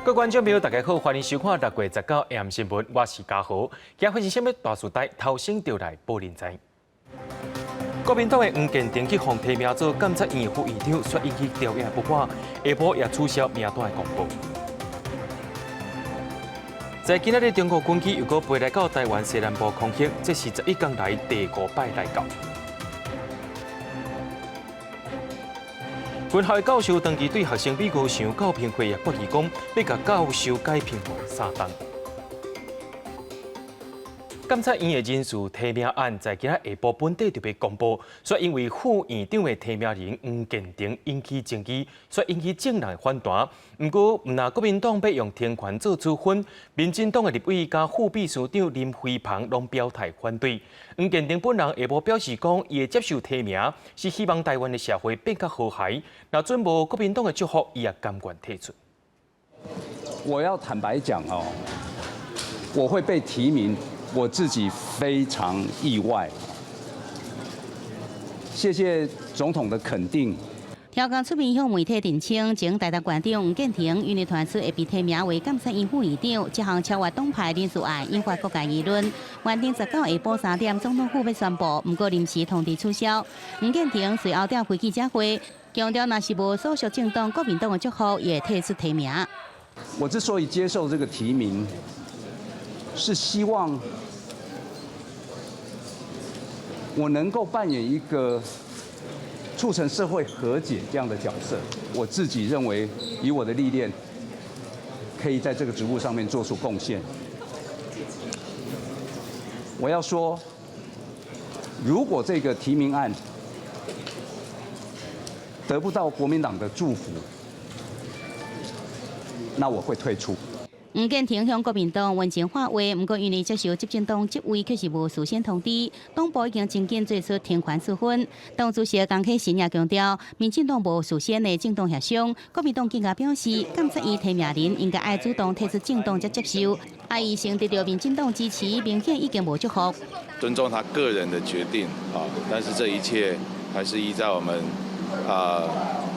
各位觀眾朋友，大家好，歡迎收看6月19 AM 新聞，我是嘉豪。今發生啥物大事代，頭先就來報您知。國民黨的黃建庭去予提名做監察院副院長，煞引起朝野不滿，下晡也取消名單的公布。在今仔日，中國軍機又閣飛來到台灣西南部空域，這是11工來第五擺來到。軍校的教授長期對學生美高想教評會也決議講，欲共教授解聘3冬。監察院的人事提名案在今仔下晡本底就欲公布，煞因為副院長的提名人黃建庭引起爭議，煞引起眾人的反彈。毋過，毋但國民黨欲用停權做處分，民進黨的立委佮副秘書長林飛帆攏表態反對。黃建庭本人下晡表示講，伊會接受提名，是希望台灣的社會變較和諧。若準無國民黨的祝福，伊也甘願退出。我要坦白講哦，我會被提名。我自己非常意外，謝謝總統的肯定。刁工出面向媒體澄清，前台大館長黃建庭因為傳出會被提名為監察院副院長，這項超越黨派人事案引發各界議論。原定19下晡3點總統府欲宣布，毋過臨時通知取消。黃建庭隨後才開記者會，強調若是無所屬政黨國民黨的祝福，伊會退出提名。我之所以接受這個提名，是希望我能夠扮演一個促成社會和解這樣的角色。我自己認為，以我的歷練，可以在這個職務上面做出貢獻。我要說，如果這個提名案得不到國民黨的祝福，那我會退出。黃建庭向國民黨溫情喊話，毋過因為接受執政黨職位，卻是無事先通知，黨部已經真緊做出停權處分。黨主席江啟臣也強調，民進黨無事先的政黨協商，國民黨更加表示，監察院提名人應該愛主動提出政黨才接受。啊，伊先得到民進黨支持，明顯已經無祝福。尊重他個人的決定啊，但是這一切還是依照我們啊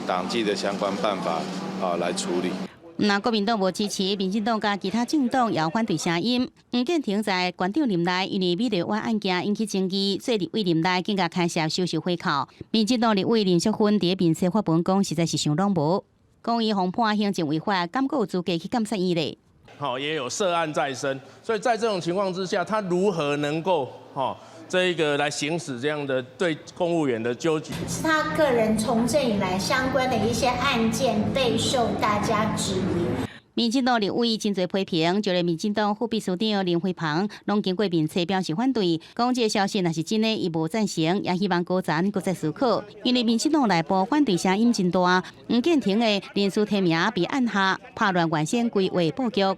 黨紀的相關辦法啊來處理。若國民黨無支持，民進黨佮其他政黨也有反對聲音。黃建庭在縣長任內，因為美麗灣案件引起爭議，做立委任內更加牽涉收受回扣。民進黨立委林淑芬佇面書發文講，實在是傷攏無，講伊予判行政違法，敢閣有資格去監察院咧？好，也有涉案在身，所以在這種情況之下，他如何能夠哈這個來行使這樣的對公務員的糾舉？是他個人從政以來相關的一些案件備受大家質疑。民進黨立委真濟批評，就連民進黨副秘書長林飛帆攏經過面冊表示反對，講這個消息若是真的，伊無贊成，也希望高層閣再思考。因為民進黨內部反對聲音真大，黃建庭的人事提名被按下，拍亂原先規劃布局。哦，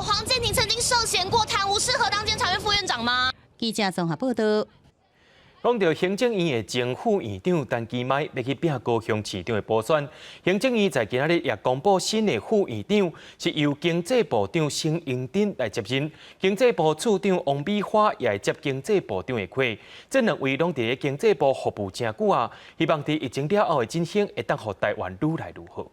黃建庭曾經涉嫌過貪污，適合當監察院副院長嗎？記者綜合報道。講到行政院的前副院長陳其邁欲去拚高雄市長的補選，行政院在今仔日也公布新的副院長是由經濟部長沈榮津來接任，經濟部次長王美花也會接經濟部長的缺。這兩位攏佇咧經濟部服務誠久啊，希望佇疫情了後的振興會當予台灣愈來愈好。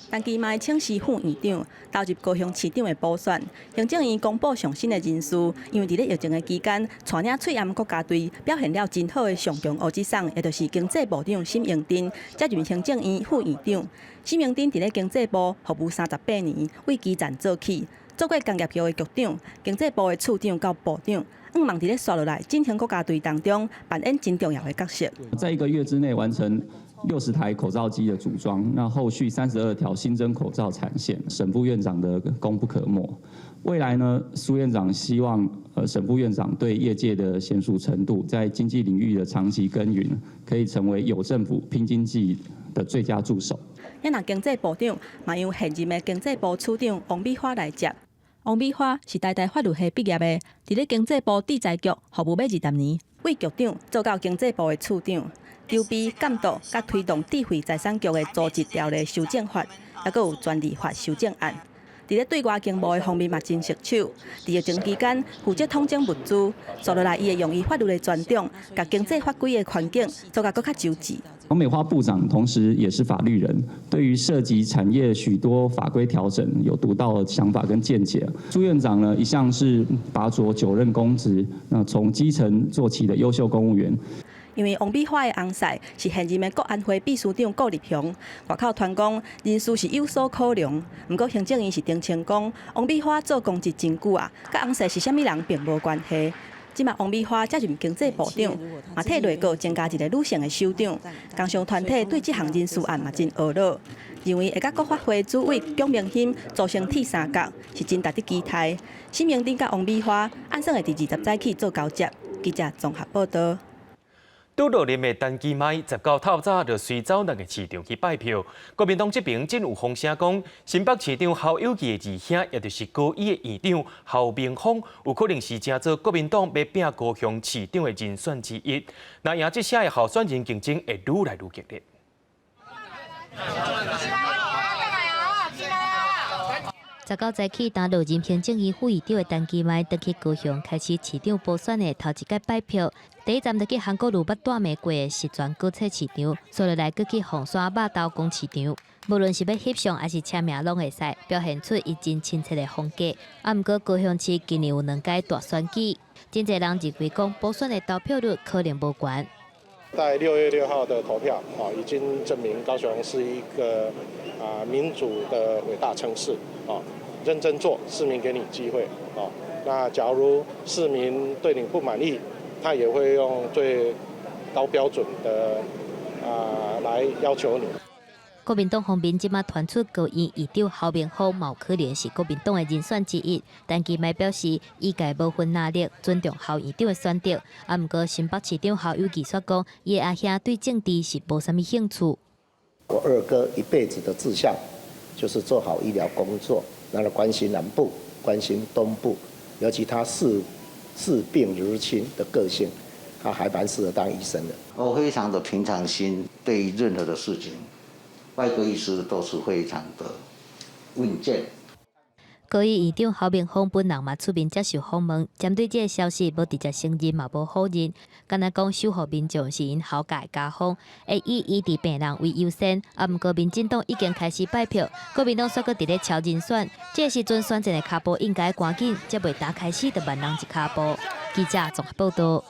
陳其邁請辭副院長，投入高雄市長的補選。行政院公布上新的人事，因為佇咧疫情的期間，帶領喙罨國家隊表現了真好的上強烏節送，也就是經濟部長沈榮津接任行政院副院長。沈榮津佇咧經濟部服務38年，為基層做起，做過工業局的局長、經濟部的次長到部長，向望佇咧紲落來振興國家隊當中扮演真重要的角色。在一個月之內完成60台口罩機的組裝，那後續32條新增口罩產線，沈副院長的功不可沒。未來呢，蘇院長希望，沈副院長對業界的嫻熟程度，在經濟領域的長期耕耘，可以成為有政府拼經濟的最佳助手。那經濟部長嘛由現任的經濟部次長王美花來接。王美花是台大法律系畢業的，佇咧經濟部智財局服務欲20年，為局長做到經濟部的次長。籌備監督佮推動智慧財產局的組織條例修正法，抑閣有專利法修正案。佇咧對外經貿的方面嘛真熟手。佇疫情期間負責統整物資，紲落來伊會用伊法律的專長，共經濟法規的環境做甲閣較周至。王美花部長同時也是法律人，對於涉及產業許多法規調整有獨到的想法跟見解。蘇院長呢，一向是拔擢九任公職，那從基層做起的優秀公務員。因為王美花的翁婿是現任的國安會秘書長顧立雄，外口傳講人事是有所考量。毋過行政院是澄清講，王美花做公職真久啊，佮翁婿是啥物人並無關係。這馬王美花接任經濟部長，嘛替內閣增加一個女性的首長。工商團體對這項人事案嘛真懊惱，認為會佮國發會主委蔣明欽組成鐵三角，是真值得期待。沈榮鼎佮王美花按算會佇20早起做交接。記者綜合報道。拄落任的陳其邁19透早就隨走兩个市場去拜票。國民黨這邊真有風聲講，新北市長侯友宜的二兄，也就是高醫的院長侯明鋒，有可能是成做國民黨欲拚高雄市長的人選之一。若贏這聲的候選人競爭會愈來愈激烈。 19早起，擔落任行政院副院長的陳其邁，轉去高雄開始市長補選的頭一擺拜票。第一站就去韓國瑜捌蹛罵過的十全果菜市場，紲落來閣去鳳山肉豆公市場。無論是欲翕相抑是簽名，攏會使，表現出伊真親切的風格。啊，毋過高雄市今年有兩屆大選舉，真濟人認為講補選的投票率可能無懸。在6月6號的投票，啊，已經證明高雄是一個民主的偉大城市，啊，認真做，市民給你機會，啊，那假如市民對你不滿意，他也會用最高標準的來要求你。國民黨方面這馬傳出高醫院長侯明鋒，嘛有可能是國民黨的人選之一。陳其邁表示，伊家無分藍綠，尊重侯院長的選擇。啊，毋過新北市長侯友宜卻講，伊的阿兄對政治是無啥物興趣。我二哥一輩子的志向就是做好醫療工作，然後關心南部，關心東部，尤其他視病如親的個性，他還蠻適合當醫生的。我非常的平常心，對於任何的事情。外科醫師都是非常的穩健。高醫院長侯明鋒本人嘛出面接受訪問，針對這个消息，無直接承認嘛無否認，干焦講守護民眾是𪜶侯家的家風，會以醫治病人為優先。啊，毋過民進黨已經開始拜票，國民黨煞閣佇咧敲人選，這个時陣選戰的跤步應該趕緊，才袂打開始就慢人一跤步。記者綜合報道。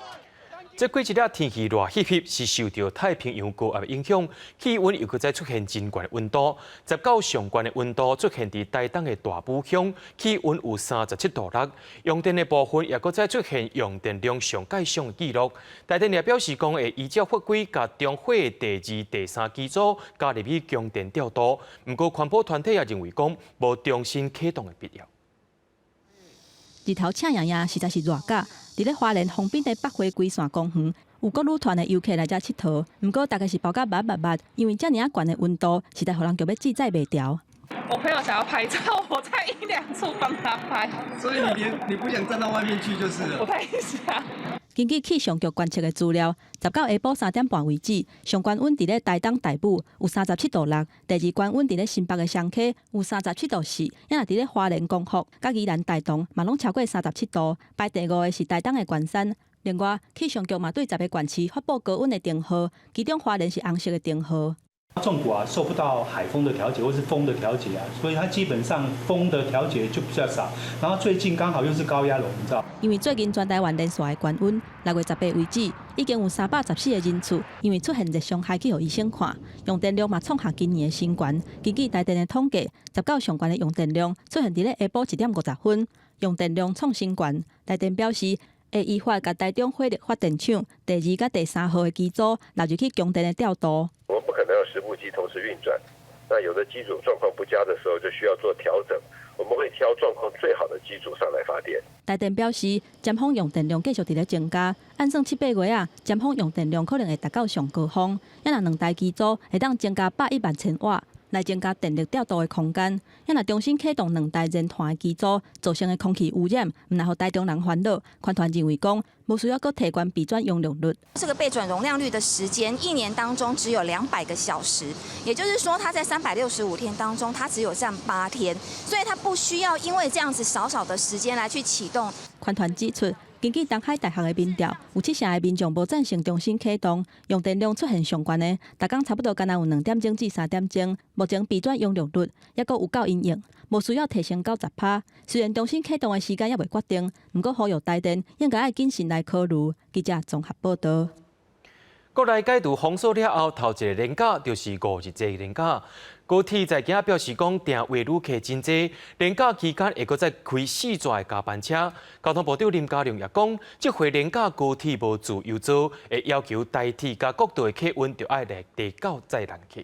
這幾日天氣熱翕翕，是受著太平洋高壓的影響，氣溫又閣再出現真懸的溫度。19上懸的溫度出現佇台東的大武鄉，氣溫有37.6度。用電的部分也閣再出現用電量上蓋上的紀錄。台電也表示講，會依照法規，共中火的第二、第三機組加入去供電調度。毋過環保團體也認為講，無重新啟動的必要。日頭赤炎炎，實在是熱甲。佇咧花蓮豐濱的北回歸線公園，有國旅團的遊客來遮𨑨迌。毋過，大家是包甲密密密，因為遮爾仔懸的溫度，實在予人著欲志在袂牢。我朋友想要拍照，我在陰涼處幫他拍。所以你連你不想站到外面去就是了。我太想。根據氣象局觀測的資料，19下晡3點半為止，上懸溫佇咧台東大武有37.6度，第二懸溫佇咧新北的雙溪有37.4度，也若佇咧花蓮光復、佮宜蘭大同嘛攏超過37度。排第五个是台東的關山。另外，氣象局嘛對10个縣市發布高溫的燈號，其中花蓮是紅色的燈號。縱谷啊，受不到海風的調節或是風的調節啊，所以它基本上風的調節就比較少。然後最近剛好又是高壓籠罩。因為最近全台灣連續的高溫，6月18為止，已經有314個人次因為出現熱傷害去予醫生看，用電量嘛創下今年的新高。根據台電的統計，19上懸的用電量出現佇咧下晡1點50分，用電量創新高。台電表示，會依法共台中火力發電廠第二佮第三號的機組納入去供電的調度。我們不可能有10部機同時運轉，那有的機組狀況不佳的時候，就需要做調整。我們會挑狀況最好的機組上來發電。台電表示，尖峰用電量繼續佇咧增加，按算七八月啊，尖峰用電量可能會達到上高峰。也若兩台機組會當增加110萬千瓦。來增加電力調度的空間。啊若重新啟動兩台連團的機組，造成的空氣污染，毋但予台中人煩惱。環團認為講，無需要閣提懸備轉容量率。這個備轉容量率的時間，一年當中只有200個小時，也就是說，它在365天當中，它只有佔8天，所以它不需要因為這樣子少少的時間來去啟動。環團指出，根據東海大學的民調，有七成的民眾無贊成重新啟動，用電量出現上懸的，逐工差不多干焦有2點鐘至3點鐘。目前備轉容量率猶閣有夠應用，無需要提升到10趴。雖然重新啟動的時間猶未決定，毋過呼籲台電應該愛謹慎來考慮。記者綜合報道。國內解除封鎖了後，頭一个連假就是五日節連假。高鐵在今表示講，訂位旅客真濟，連假期間會閣再開四逝的加班車。交通部長林佳龍也講，這回連假高鐵無自由座，會要求台鐵佮國道的客運著愛來提到載人客。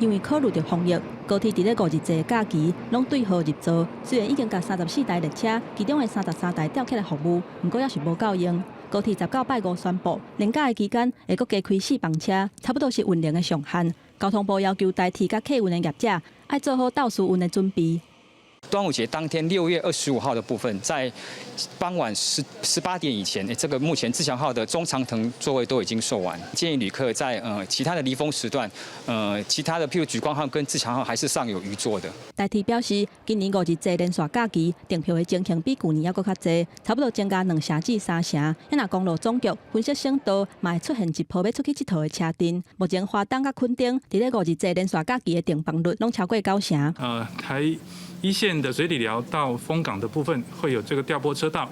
因為考慮著防疫，高鐵佇咧五日節假期攏對號入座。雖然已經共34台列車，其中的33台調起來服務，毋過猶是無夠用。高鐵19拜五宣布，連假的期間會閣加開四班車，差不多是運能的上限。交通部要求台鐵佮客運的業者，愛做好鬥私運的準備。端午節當天6月25號的部分，在傍晚18點以前，這個目前自強號的中長程座位都已經售完。建議旅客在其他的離峰時段，其他的譬如莒光號跟自強號還是尚有餘座的。台鐵表示，今年五日節連續假期訂票的情形比舊年猶閣較濟，差不多增加2成至3成。啊若公路總局分析省道，嘛會出現一波欲出去𨑨迌的車陣。目前花東佮墾丁佇咧五日節連續假期的訂房率攏超過九成。台一線的水里寮到楓港的部分會有這個調撥車道，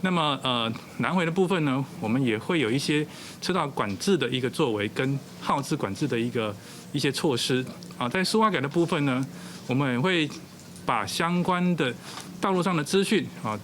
那麼南迴的部分呢，我們也會有一些車道管制的一個作為跟號誌管制的一些措施。啊，在蘇花改的部分呢，我們也會把相關的道路上的資訊啊，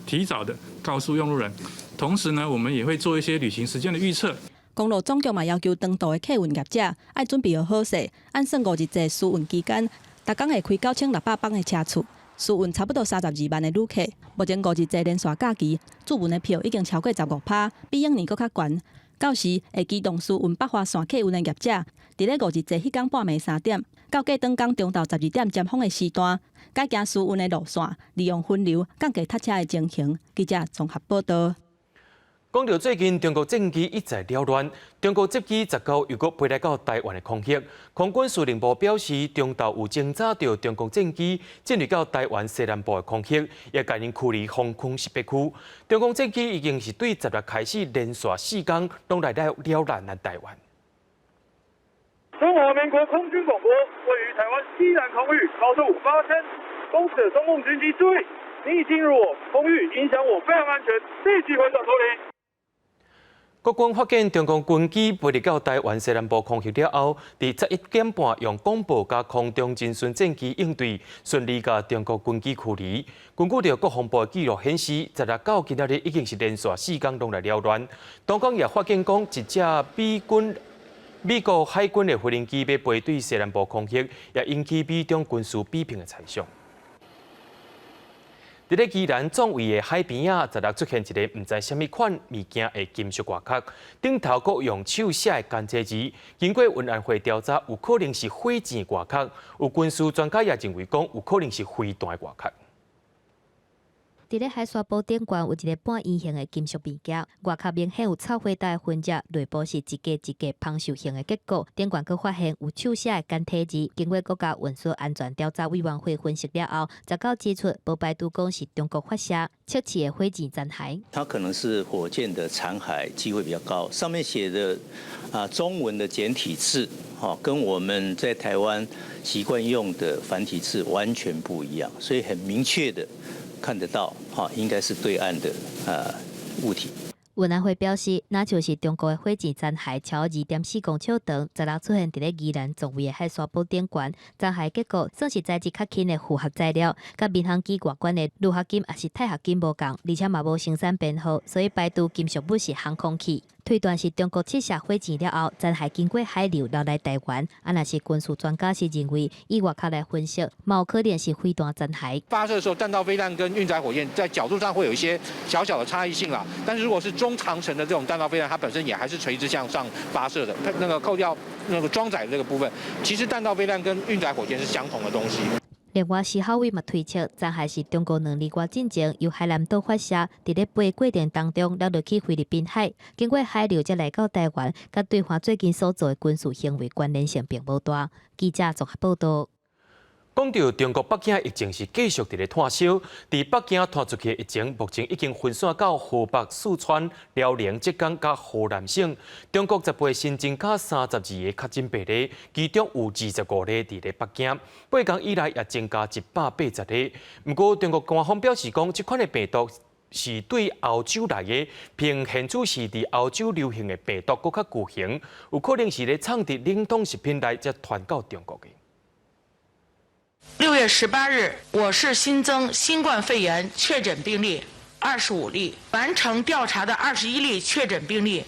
提早的告訴用路人，同時呢，我們也會做一些旅行時間的預測。公路總局嘛要求長途的客運業者愛準備好勢，按算五日節私運期間，逐工會開9600班的車次，私運差不多32萬的旅客。目前五日節連續假期，自運的票已經超過15趴，比往年閣較懸。到時會機動私運北華線客運的業者，佇咧五日節彼工半暝3點到隔轉工中晝12點尖峰的時段，改行私運的路線，利用分流降低塞車的情形。記者綜合報道。講著最近中國戰機一再擾亂，中國戰機19又閣飛來到台灣的空域。空軍司令部表示，中晝有偵查著中國戰機進入到台灣西南部的空域，也共𪜶驅離防空識別區。中國戰機已經是對16開始連續四工攏來來擾亂咱台灣。中華民國空軍廣播，位於台灣西南空域，高度8000公尺的中共軍機注意，你已進入我空域，影響我飛航安全，立即回轉脫離。國軍發現中國軍機飛入到台灣西南部空域了後，佇11點半用廣播佮空中偵訊戰機應對，順利共中國軍機驅離。根據著國防部的記錄顯示，16到今仔日已經是連續四工攏來擾亂。同工也發現講，一隻美國海軍的飛行機欲飛對西南部空域，也引起美中軍事比拼的猜想。佇咧宜蘭壯圍的海邊仔，16出現一个毋知啥物款物件的金屬外殼，頂頭閣用手寫的簡體字。經過運安會調查，有可能是火箭外殼。有軍事專家也認為講，有可能是飛彈的外殼。佇咧海沙埔頂懸有一个半圓形的金屬物件，外殼明顯有臭火焦的痕跡，內部是一格一格芳獸形的結構。頂懸閣發現有手寫的簡體字。經過國家運輸安全調查委員會分析了後，19指出，無排除講是中國發射測試的火箭殘骸。它可能是火箭的殘骸，機會比較高。上面寫的啊中文的簡體字，跟我們在台灣習慣用的繁體字完全不一樣，所以很明確的看得到，應該是對岸的物體。運安會表示，若就是中國的火箭殘骸超2.4公尺長，十六出現佇咧宜蘭壯圍的海沙埔頂懸，殘骸結構算是材質較輕的複合材料，佮民航機外觀的鋁合金抑是鈦合金無仝，而且嘛無生產編號，所以排除金屬物是航空器。推斷是中國試射火箭了後，殘骸經過海流流來台灣。啊，若是軍事專家是認為，以外殼來分析，嘛有可能是飛彈殘骸。發射的時候，彈道飛彈跟運載火箭在角度上會有一些小小的差異性啦。但是如果是中長程的這種彈道飛彈，它本身也還是垂直向上發射的。那個扣掉那個裝載的這個部分，其實彈道飛彈跟運載火箭是相同的東西。另外，時考委嘛推測，殘骸是中國2年外進前由海南島發射，佇咧飛過程當中落落去菲律賓海，經過海流才來到台灣，佮對方最近所做的軍事行為關聯性並無大。記者綜合報導。講到中國北京疫情是繼續佇咧湠燒，佇北京拖出去的疫情，目前已經分散到河北、四川、遼寧、浙江佮河南省。中國10八新增加32个確診病例，其中有25例佇咧北京。8工以來也增加180例。毋過中國官方表示講，這款的病毒是對歐洲來的，並顯著是佇歐洲流行的病毒閣較巨型，有可能是咧藏佇冷凍食品內才傳到中國的。 6月18日，我市新增新冠肺炎確診病例25例，完成調查的21例確診病例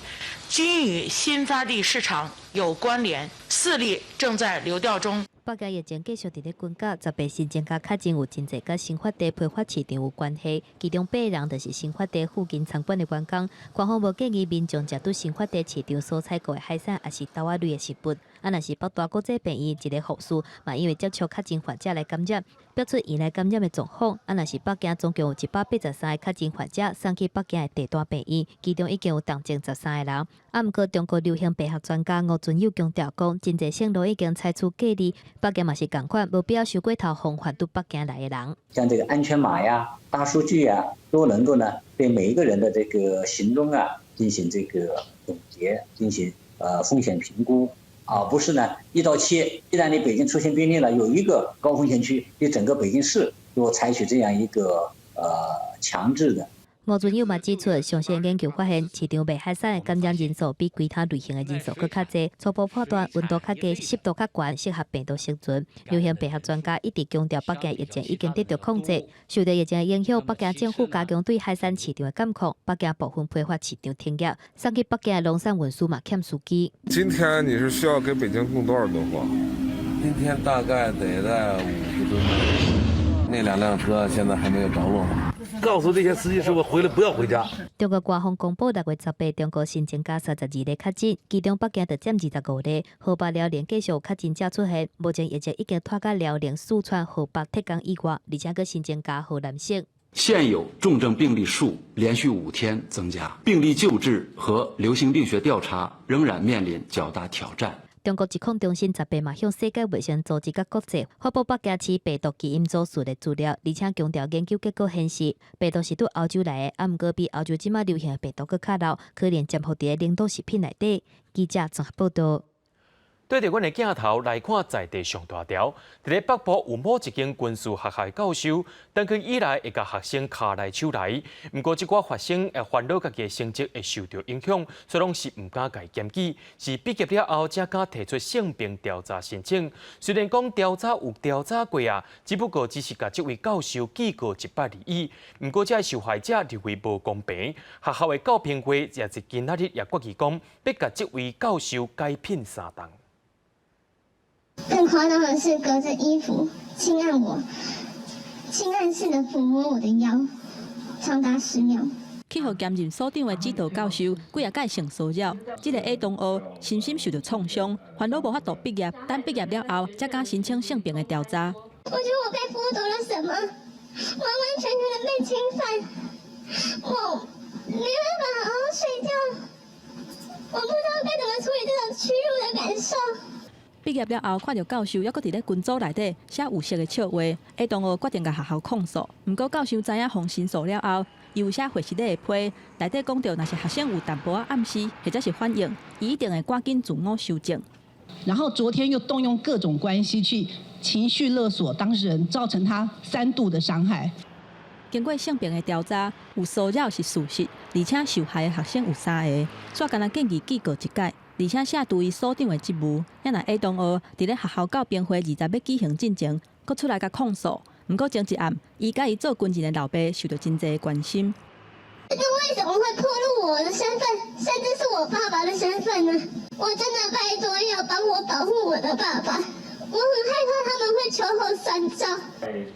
均與新發地市場有關聯，4例正在流調中。北京疫情繼續佇咧滾價，18新增加確診有真濟佮新發地批發市場有關係，其中8人就是新發地附近餐館的員工。官方無建議民眾食佇新發地市場所採購的海產，抑是豆仔類的食物。啊，若是北大國際病院一個護士，嘛因為接觸確診患者來感染，爆出院內感染的狀況。啊，若是北京總共有183個確診患者送去北京的地大病院，其中已經有重症13個人。啊，毋過中國流行病學專家吳尊友強調講，真濟省攏已經採取隔離，北京嘛是仝款，無必要傷過頭防範對北京來的人。像這個安全碼呀、大數據呀，都能夠呢對每一個人的這個行蹤啊進行這個總結，進行風險評估。啊，不是呢，一刀切。既然你北京出現病例了，有一個高風險區，你整個北京市都採取這樣一個強制的。吳尊友嘛指出，上新研究發現，市場賣海產的感染人數比其他類型的人數閣較濟。初步判斷溫度較低、濕度較懸，適合病毒生存。流行病學專家一直強調，北京疫情已經得到控制。受到疫情的影響，北京政府加強對海產市場的監控，北京部分批發市場停業，送去北京的農產運輸嘛欠司機。今天你是需要給北京供多少噸貨？今天大概得在50噸。那兩輛車現在還沒有着落。告訴這些司機師傅回來不要回家。中國官方公布6月18，中國新增加32例確診，其中北京就佔25例，河北、遼寧繼續有確診者出現。目前疫情已經拖到遼寧、四川、河北、浙江以外，而且閣新增加河南省。現有重症病例數連續5天增加，病例救治和流行病學調查仍然面臨較大挑戰。中國疾控中心18嘛向世界衛生組織佮國際發布北京市病毒基因組序的資料，而且強調研究結果顯示，病毒是對歐洲來的，啊，毋過比歐洲這馬流行的病毒閣較老，可能潛伏佇冷凍食品內底。記者綜合報導。對著阮的鏡頭來看，在地上大條，佇咧北部有某一間軍事學校的教授，長期以來會共學生跤來手來。毋過這寡學生會煩惱家己的成績會受著影響，所以攏是毋敢共伊檢舉。是畢業了後才敢提出性病調查申請。雖然講調查有調查過啊，只不過只是共這位教授警告一擺而已。毋過這受害者認為無公平，學校的教評會也是今仔日也決議講，欲共這位教授解聘3冬。更誇張的是，隔着衣服輕按我，輕按式的撫摸我的腰，長達10秒。去予兼任所長的指導教授，幾仔擺性騷擾，這個 A 同學身心受到創傷，煩惱無法度畢業，等畢業了後，才敢申請性病的調查。我覺得我被剝奪了什麼，完完全全的被侵犯，我沒辦法好好睡覺，我不知道該怎麼處理這種屈辱的感受。畢業了後，看著教授猶閣佇咧群組內底寫有色的笑話，A 同學決定共學校控訴。毋過教授知影予申訴了後，伊有寫會議的批，內底講著，若是學生有淡薄仔暗示或者是反應，伊一定會趕緊自我修正。然後昨天又動用各種關係去情緒勒索當事人，造成他3度的傷害。經過性病的調查，有騷擾是事實，而且受害的學生有三個，煞干焦建議警告一擺。而且卸除伊所長的職務，也若 A 同學佇咧學校教評會20欲舉行進前，閣出來共控訴。毋過前一暗，伊佮伊做軍人的老爸受著真濟關心。這個為什麼會暴露我的身份，甚至是我爸爸的身份呢？我真的拜託要幫我保護我的爸爸，我很害怕他們會秋後算賬。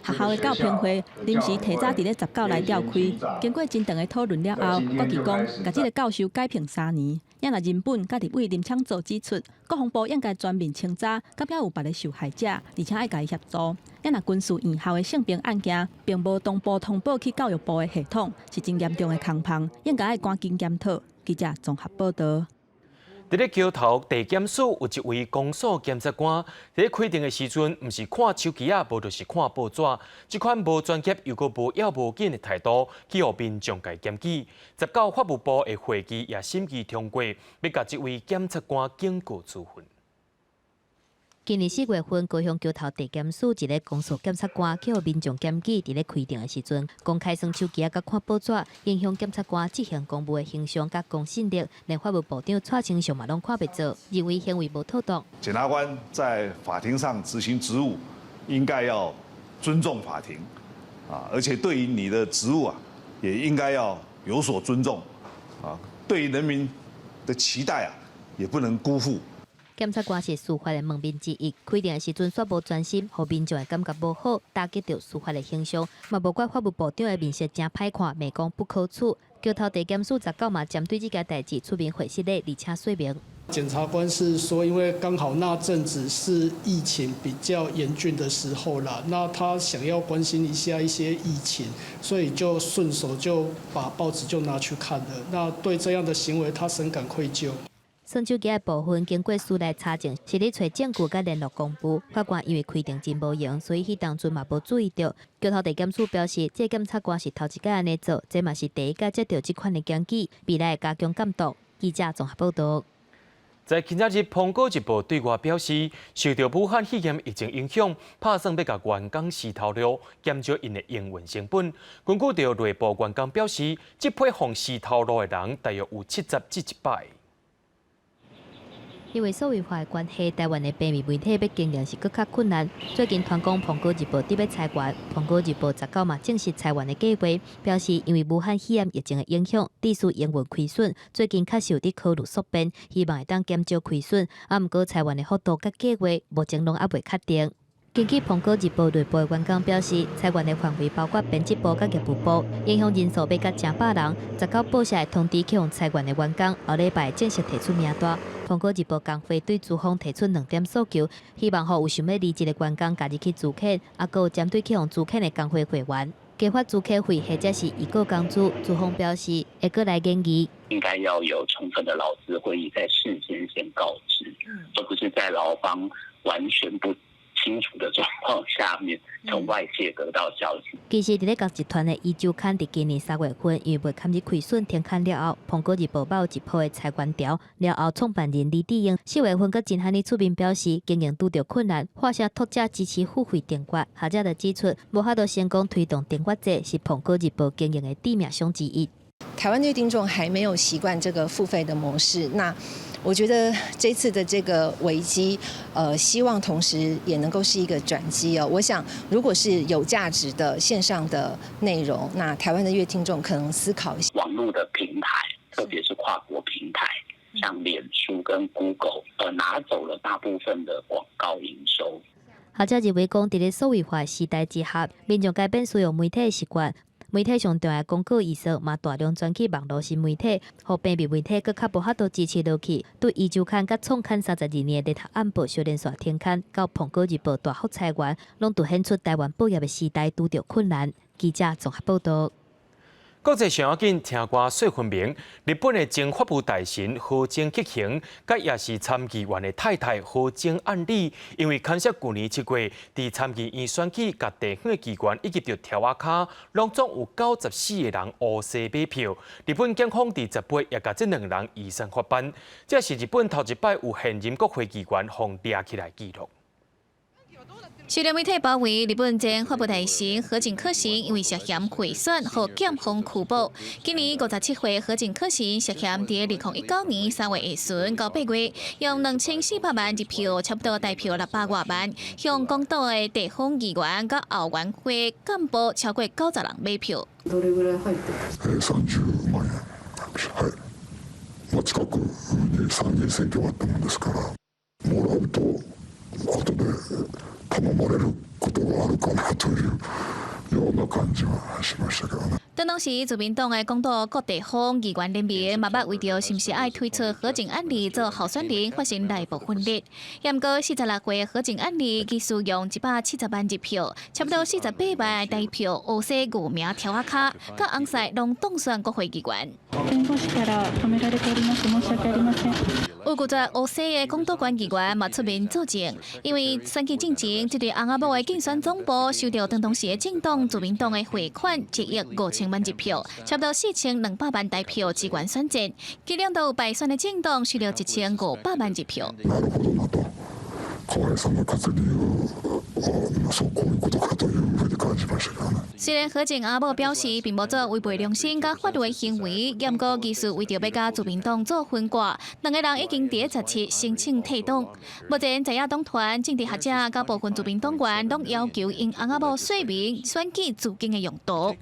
學校的教評會臨時提早佇咧19來召開，經過真長的討論了後，決議講，共這个教授解聘3年。也若人本佮立委林昶佐指出，國防部應該全面清查，敢猶有別个受害者，而且愛共伊協助。也若軍事院校的性平案件，並無同步通報去教育部的系統，是真嚴重的空縫，應該愛趕緊檢討。記者綜合報導。佇咧橋頭地檢署有一位公訴檢察官，佇咧開庭的時陣，毋是看手機仔，無就是看報紙。這款無專業又閣無要無緊的態度，去予民眾共檢舉。19法務部的會議也審議通過，欲共這位檢察官警告處分。今年4月份，高雄橋頭地檢署一个公訴檢察官去予民眾檢舉，佇咧開庭的時陣，公開耍手機仔佮看報紙，影響檢察官執行公務的形象佮公信力，連法務部長蔡清祥嘛攏看袂做，認為行為無妥當。檢察官在法庭上執行職務，應該要尊重法庭，啊，而且對於你的職務啊，也應該要有所尊重，啊，對於人民的期待啊，也不能辜負。檢察官是司法的門面之一，開庭的時陣煞無專心，予民眾的感覺無好，打擊著司法的形象。嘛無怪法務部長的面色誠歹看，罵講不可取。橋頭地檢署19嘛針對這件代誌出面會失禮，而且說明。檢察官是說，因為剛好那陣子是疫情比較嚴峻的時候啦，那他想要關心一下一些疫情，所以就順手就把報紙就拿去看了。那對這樣的行為，他深感愧疚。耍手機的部分經過司內查證，是咧揣證據佮聯絡公布。法官因為開庭真無閒，所以彼當陣嘛無注意著。橋頭地檢署表示，這個檢察官是頭一擺按呢做，這嘛是第一擺接著這款的檢舉，未來會加強監督。記者綜合報導。在今仔日，蘋果日報對外表示，受著武漢肺炎疫情影響，拍算欲共員工辭頭路，減少𪜶的營運成本。根據著內部員工表示，這批予辭頭路的人大約有70至100。因為數位化的關係，台灣的平面媒體欲經營是閣較困難。最近傳講蘋果日報佇欲裁員，蘋果日報19嘛證實裁員的計劃，表示因為武漢肺炎疫情的影響，致使營運虧損，最近確實有佇考慮縮編，希望會當減少虧損。啊，毋過裁員的幅度佮計劃目前攏猶未確定。根據蘋果日報內部的員工表示，裁員的範圍包括編輯部佮業務部，影響人數欲到成百人。19報社會通知去予裁員的員工，後禮拜正式提出名單。蘋果日報工會對資方提出兩點訴求，希望予有想欲離職的員工家己去資遣，啊，閣有針對去予資遣的工會會員，加發資遣費或者是預告工資。資方表示會閣來研議。應該要有充分的勞資會議，在事先先告知，而不是在勞方完全不清楚的狀況下面，從外界得到消息。其實，佇咧共集團的《壹週刊》佇今年3月份，因為未堪入虧損停刊了後，蘋果日報嘛有一波的裁員潮。了後，創辦人李志英4月份閣真罕呢出面表示，經營拄著困難，發聲讀者支持付費訂閱。學者就指出，無法度成功推動訂閱制，是蘋果日報經營的致命傷之一。台灣的聽眾還沒有習慣這個付費的模式，那我覺得這次的這個危機，希望同時也能夠是一個轉機哦。我想，如果是有價值的線上的內容，那台灣的閱聽眾可能思考一下。網絡的平台，特別是跨國平台，像臉書跟 Google，拿走了大部分的廣告營收。學者認為講，佇咧數位化時代之下，民眾改變使用媒體的習慣。媒體上重要的廣告預算嘛，大量轉去網路新媒體，予平面媒體閣較無法度支持落去。對壹週刊佮創刊32年的聯合晚報小連續停刊，到蘋果日報大幅裁員，攏凸顯出台灣報業的時代拄著困難。記者綜合報導。國際上要緊，聽歌說分明。日本的前法務大臣河井克行，佮也是參議員的太太河井案里，因為牽涉舊年7月，佇參議院選舉，佮地方的機關以及著柱仔跤，攏總有94個人烏西買票。日本檢方佇18也共這兩人移送法辦，這是日本頭一擺有現任國會議員予掠起來記錄。受到媒體包圍，日本前法務大臣河井克行因為涉嫌賄選，予檢方拘捕。今年57歲，河井克行涉嫌佇2019年3月下旬到8月，用2400萬日票，差不多台票600外萬，向廣島的地方議員佮後援會幹部超過90人買票。どれぐらい入ってますか？30万円。はい。まあ近くに参議院選挙があったもんですから、もらうと後で頼まれることがあるかなというような感じはしましたけどね。當時自民黨的廣島各地方議員聯盟嘛捌為著是毋是愛推出河井案例做候選人發生內部分裂。毋過46歲河井案里其實用170萬日票，差不多48萬台票，烏西五名柱仔跤，佮翁婿攏當選國會議員。弁護士から止められております。申し訳ありません。有拒絕烏西的廣島縣議員嘛出面作證，因為選舉進前，這對翁仔某的競選總部收著當時的政黨自民黨的匯款1億5000萬日票，差不多4200萬台票支援選戰。其兩度敗選的政黨收著1500萬日票。なるほどなと。河合さんが勝つ理由は、そうこういうことかというふうに感じましたけどね。雖然河井翁仔某表示並無做違背良心佮法律的行為，毋過其實為著欲佮自民黨做分割，兩个人已經佇17申請退黨。目前在野黨團、政治學者佮部分自民黨員攏要求𪜶翁仔某說明選舉資金的用途。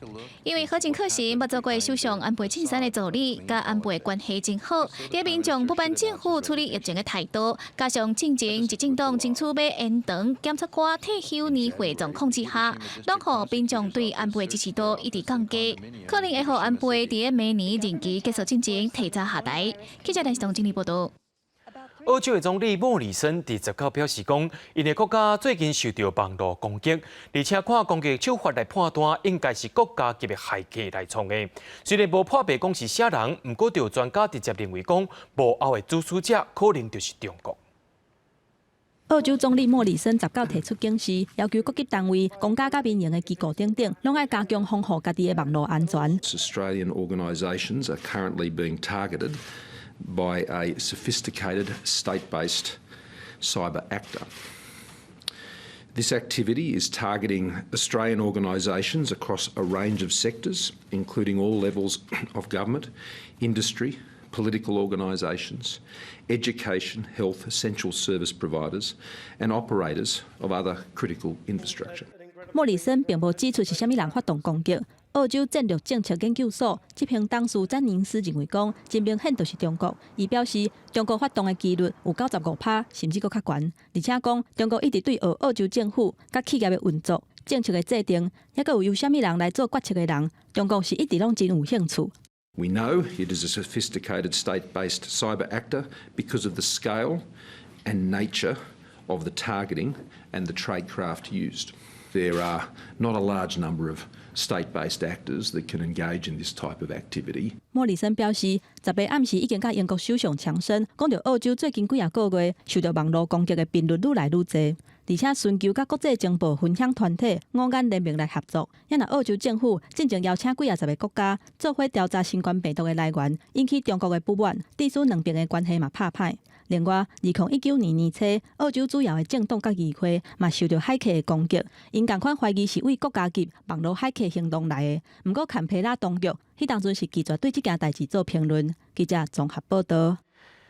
因為河井克行捌做過首相安倍晉三的助理，佮安倍關係真好，佇民眾不滿政府處理疫情的態度，加上進前執政黨爭取欲延長檢察官退休年歲狀況之下，攏予民眾對安倍支持度一直降低，可能會予安倍佇明年任期結束進前提早下台。記者電視東整理報道。澳洲的總理莫里森佇19表示講，𪜶的國家最近受著網路攻擊，而且看攻擊手法來判斷，應該是國家級的駭客來創的。雖然無破白講是啥人，毋過就有專家直接認為講，幕後的主使者可能就是中國。澳洲總理莫里森19提出警示，要求各級單位、公家佮民營的機構等等，攏愛加強防護家己的網路安全。 Australian organisations are currently being targeted by a sophisticated state-based cyber actor. This activity is targeting Australian organisations across a range of sectors, including all levels of government, industry, political organisations, education, health, essential service providers, and operators of other critical infrastructure. 莫里森並無指出是啥物人發動攻擊。澳洲戰略政策研究所執行董事詹寧斯認為講，真明顯就是中國。伊表示，中國發動的幾率有95%，甚至閣較懸。而且講，中國一直對澳洲政府佮企業的運作、政策的制定，抑閣有由啥物人來做決策的人，中國是一直攏真有興趣。 We know it is a sophisticated state-based cyber actor because of the scale and nature of the targeting and the tradecraft used. There are not a large number of state-based actors that can engage in this type of activity. 莫里森表示，18暗時已經佮英國首相強生講著澳洲最近幾仔個月受著網路攻擊的頻率愈來愈濟，而且尋求佮國際情報分享團體五眼聯盟來合作。也若澳洲政府進前邀請幾仔十个國家做伙調查新冠病毒的來源，引起中國的不滿，致使兩邊的關係嘛拍歹。另外，2019年年初，澳洲主要的政黨佮議會嘛受著駭客的攻擊，𪜶仝款懷疑是為國家級網路駭客行動來的。毋過坎培拉當局，彼當陣是拒絕對這件代誌做評論。記者綜合報道。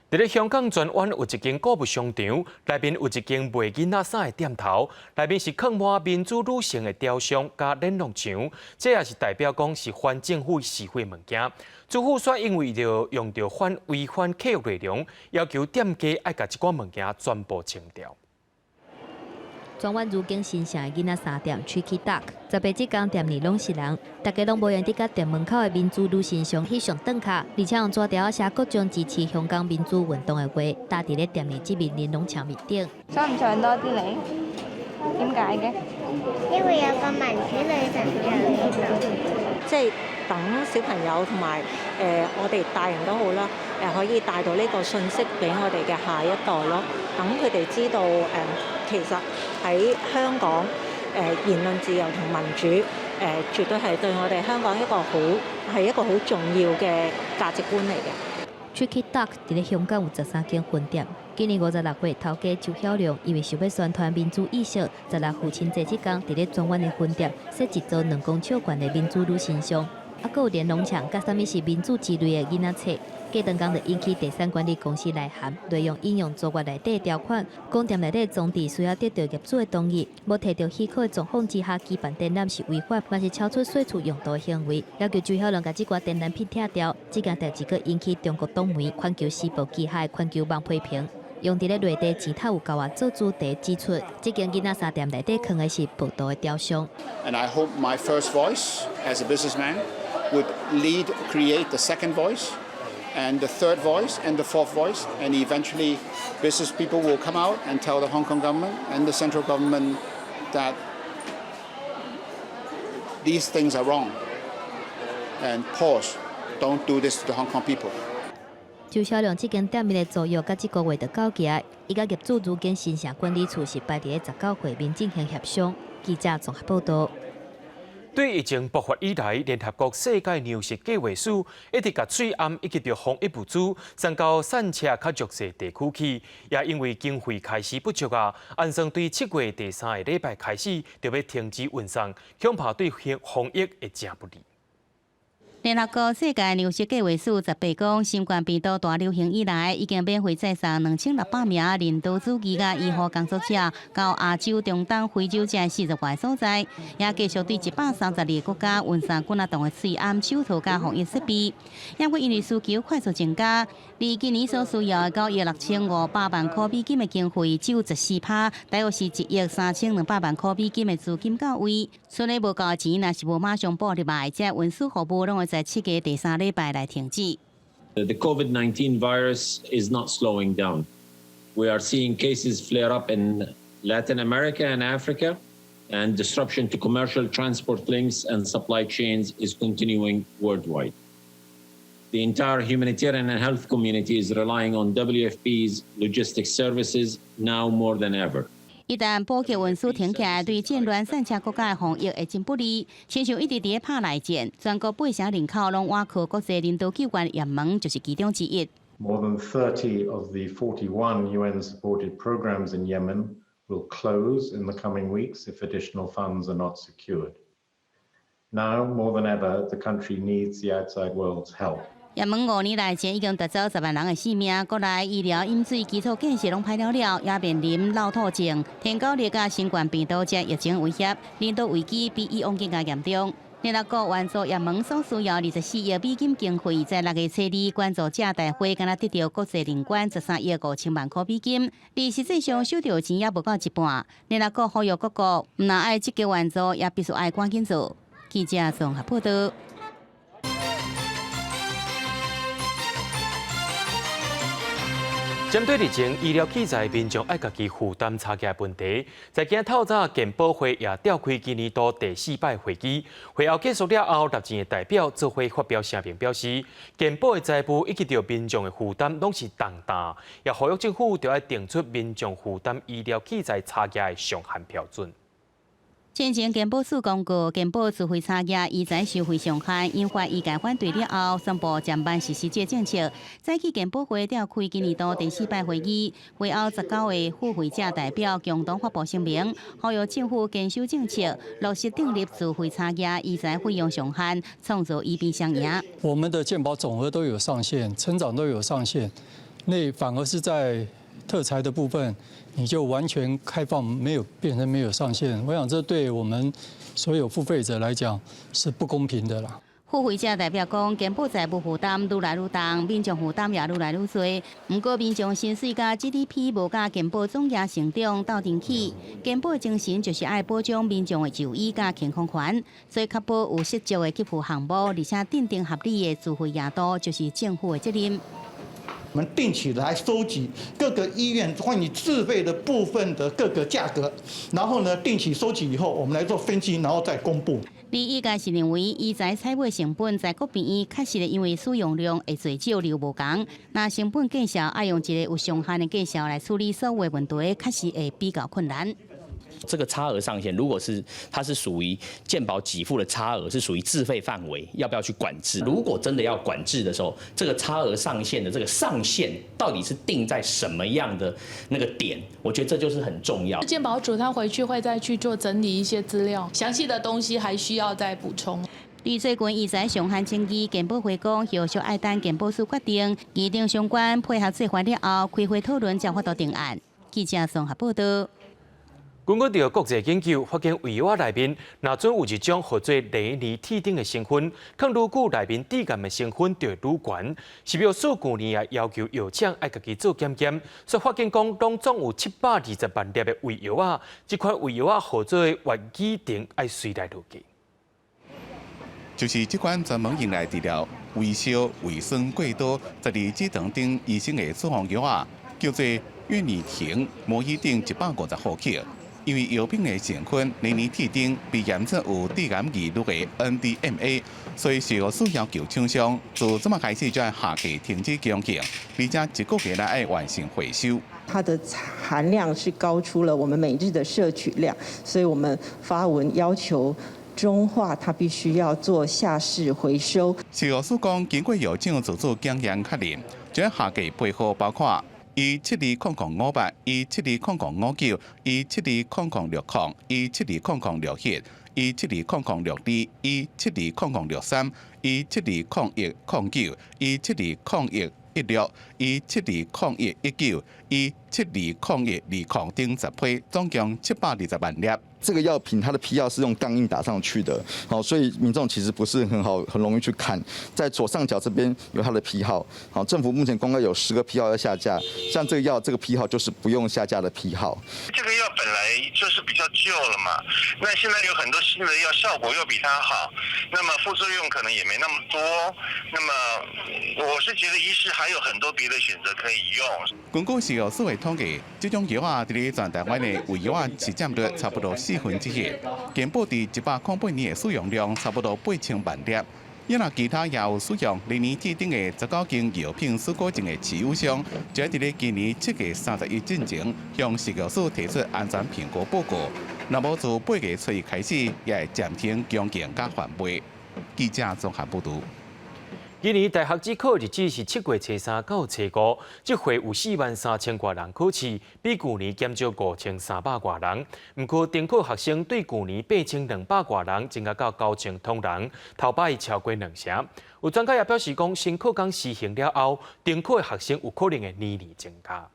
佇咧香港荃灣有一間購物商場，內面有一間賣囡仔衫的店頭，內面是囥滿民主女神的雕像佮連儂牆，這也是代表講是反政府示威物件。主婦煞因為著用著反違反契約內容，要求店家愛共這寡物件全部清掉。荃灣如景新城的囡仔衫店 Tricky Duck，18這工店內攏是人，大家攏無閒佇佮店門口的民主女神像翕相轉卡，而且用紙條寫各種支持香港民主運動的話，貼佇咧店內這面連儂牆面頂。想唔想多啲你？點解嘅？因為有個民主女神像喺度。即係等小朋友同埋我哋大人都好啦，可以帶到呢個信息俾我哋嘅下一代咯。等佢哋知道其實喺香港言論自由同民主絕對係對我哋香港一個好係一個好重要嘅價值觀嚟嘅。Tricky Duck 佇咧香港有13間分店。今年56歲，頭家周曉亮因為想欲宣傳民主意識，十六父親節這工佇咧荃灣的分店設一座2公尺懸的民主女神像，啊，閣有連儂牆，佮啥物是民主之類的囡仔冊。過兩工就引起地產管理公司來函，內容引用租約內底條款，講店內底裝置需要得著業主的同意，無提著許可的狀況之下舉辦展覽是違法，嘛是超出稅厝用途的行為，要求周曉亮共這寡展覽品拆掉。這件代誌閣引起中國黨媒《環球時報》旗下的環球網批評，用佇咧內地錢頭有夠啊做主題指出，這間囡仔衫店內底囥的是暴徒的雕像。 And I hope my first voice as a businessman would lead, create the second voice, and the third voice, and the fourth voice, and eventually business people will come out and tell the Hong Kong government and the central government that these things are wrong. And pause, don't do this to the Hong Kong people. 周曉亮這間店面的租約佮這個月就到期，伊佮業主如今新城管理處是排佇咧19歲面進行協商。記者綜合報導。對疫情爆發以來，聯合國世界糧食計劃署一直共喙罨以及著防疫物資送到散赤較弱勢地區去，也因為經費開支不足啊，按算對7月第三个禮拜開始就欲停止運送，恐怕對防疫會誠不利。聯合國世界糧食計劃署十八講，新冠病毒大流行以來，已經免費載送2600名人道主義佮醫護工作者到亞洲、中東、非洲這40外所在，也繼續對132個國家運送幾若噸的喙罨、手套佮防疫設備。不過因為需求快速增加，而今年所需要的9億6500萬塊美金的經費只有14%，大約是1億3200萬塊美金的資金到位。剩的無夠錢，若是無馬上補入來，這運輸服務攏會在7月第三禮拜來停止。 The COVID-19 virus is not slowing down. We are seeing cases flare up in Latin America and Africa, and disruption to commercial transport links and supply chains is continuing worldwide. The entire humanitarian and health community is relying on WFP's logistics services now more than ever. 一旦補給運輸停起來，對戰亂散赤國家的防疫會真不利。親像一直佇咧拍內戰，全國8成人口攏倚靠國際人道救援，也門就是其中之一。 More than 30 of the 41 UN-supported programs in Yemen will close in the coming weeks if additional funds are not secured. Now, more than ever, the country needs the outside world's help. 也門5年內戰已經奪走10萬人的性命，國內醫療、飲水、基礎建設攏歹了了，也面臨漏吐症、天狗熱佮新冠病毒這疫情威脅，人道危機比以往更加嚴重。聯合國援助也門所需要24億美金經費，在6月初二捐助者大會，敢若得著國際人權13億5000萬塊美金，而實際上收著錢猶無夠一半。聯合國呼籲各國，毋但愛積極援助，也必須愛趕緊做。記者綜合報導。針對日前醫療器材民眾愛家己負擔差價問題，在今透早健保會也召開今年度第四擺會議。會後結束了後，納錢的代表做伙發表聲明，表示健保的財務以及著民眾的負擔攏是重擔，也呼籲政府著愛定出民眾負擔醫療器材差價的上限標準。先前健保署公告，健保自費差額醫材收費上限，引發醫界反對了後，宣布暫慢實施這政策。早起健保會召開今年度第四擺會議，會後19個付費者代表共同發布聲明，呼籲政府堅守政策，落實訂立自費差額醫材費用上限，創造醫病雙贏。我們的健保總額都有上限，成長都有上限，那反而是在特材的部分，你就完全開放，沒有變成沒有上限。我想這對我們所有付費者來講是不公平的啦。付費者代表講，健保財務負擔愈來愈重，民眾負擔也愈來愈濟。毋過民眾薪水佮 GDP 無佮健保總額成長鬥陣去，健保精神就是愛保障民眾的就醫佮健康權，所以確保有實質的給付項目，而且訂定合理的自費額度，就是政府的責任。我們定期來收集各個醫院關於自費的部分的各個價格，然後呢，定期收集以後，我們來做分析，然後再公布。而醫界是認為，醫材採買成本在各病院確實因為使用量會濟少而無仝。若成本計數愛用一個有上限的價數來處理所有問題，確實會比較困難。這個差額上限，如果是它是屬於健保給付的差額，是屬於自費範圍，要不要去管制？如果真的要管制的時候，這個差額上限的這個上限到底是定在什麼樣的那個點？我覺得這就是很重要。健保署他回去會再去做整理一些資料，詳細的東西還需要再補充。對最近醫材上限爭議，健保會講後續愛等健保署決定，擬定相關配合做法了後，開會討論才有法度定案。記者綜合報道。根據著國際研究發現，胃藥仔內面，若準有一種號做雷尼替丁的成分，放愈久內面致癌的成分就會愈懸。食藥署舊年也要求藥廠愛家己做檢驗，所以發現講攏總有720萬粒的胃藥仔，這款胃藥仔號做乙基定愛隨來落架。就是這款專門用來治療胃燒、胃酸過多、十二指腸等醫生的處方藥仔，叫做悅尼廷摩伊定150毫克。因為藥品的成分雷尼替丁被驗出有致癌疑慮的 NDMA，所以食藥署要求廠商自這馬開始就愛下架停止供應，而且一個月內愛完成回收。它的含量是高出了我們每日的攝取量，所以我們發文要求中化，它必須要做下市回收。食藥署講，經過藥廠自主檢驗確認，將下架批號包括E720058、E720059、E720060、E720061、E720062、E720063、E720109、E720116、E720119、E720120等10批，總共720萬粒。這個藥品它的批號是用鋼印打上去的，好，所以民眾其實不是很好，很容易去看。在左上角這邊有它的批號，好，政府目前公告有10個批號要下架，像這個藥這個批號就是不用下架的批號。這個藥本來就是比較舊了嘛，那現在有很多新的藥效果又比它好，那麼副作用可能也沒那麼多。那麼我是覺得醫師還有很多別的選擇可以用。根據食藥署的統計，這種藥仔佇咧全台灣的胃藥仔市佔率差不多1/4，健保佇108年的使用量差不多8000萬粒。也若其他也有使用雷尼替丁的19間藥品許可證的持有商，就佇咧今年7月31進前向食藥署提出安全評估報告。若無自8月初一開始，也會暫停供應佮販賣。記者綜合報導。今年大學指考日子是7月初三到初五，這回有4萬3千外人考試，比舊年減少5300外人。毋過，重考學生對舊年8200外人增加到9000通人，頭擺超過兩成。有專家也表示講，新課綱施行了後，重考的學生有可能會年年增加。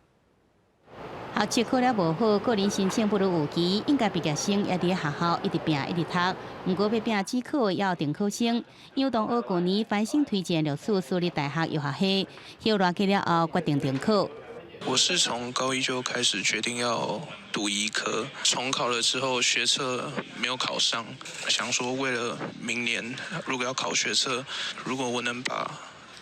學測考了無好，個人申請不如預期，應屆畢業生也佇學校一直拼一直讀。毋過欲拼指考也有重考生，有同學舊年繁星推薦錄取私立大學藥學系，歇熱過了後決定重考。我是從高一就開始決定要讀醫科，重考了之後學測沒有考上，想說為了明年如果要考學測，如果我能把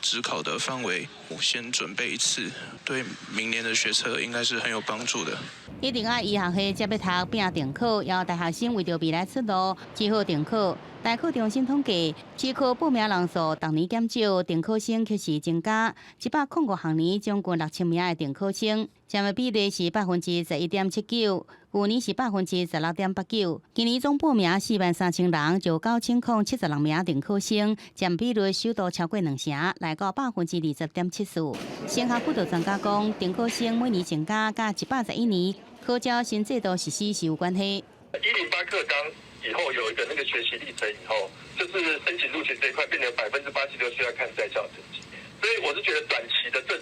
指考的範圍先準備一次，對明年的學測應該是很有幫助的。一定愛醫學系才欲讀拼重考，也有大學生為著未來出路，只好重考。大考中心統計，指考報名人數逐年減少，重考生卻是增加。105學年將近6000名的重考生，佔的比例是11.79%，舊年是16.89%。今年總報名4萬3千人，就9076名重考生，佔比率首度超過兩成，來到20.74%。升學輔導專家講，重考生每年增加，佮111年考招新制度實施是有關係。108課綱以後有一個那個學習歷程以後，就是申請入學這一塊變成86%需要看在校成績，所以我是覺得短期的這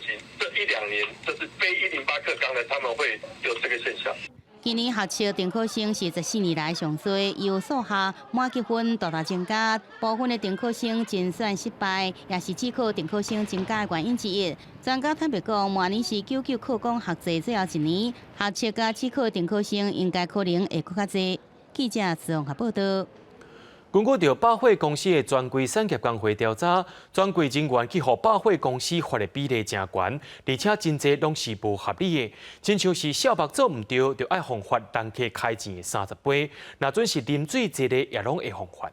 一兩年，就是非一零八課綱的，他們會有這個現象。今年學測重考生是14年來上濟，由數學滿級分大大增加，部分的重考生甄選失敗，也是指考重考生增加的原因之一。專家坦白講，明年是99課綱學制最後一年，學測佮指考重考生應該可能會閣較濟。記者綜合報道。根據著百貨公司的專櫃產業工會調查，專櫃人員去予百貨公司罰的比例誠懸，而且真濟攏是無合理的，親像是數目做毋對，就愛予罰人客開錢的30倍，若準是啉水濟的，也攏會予罰。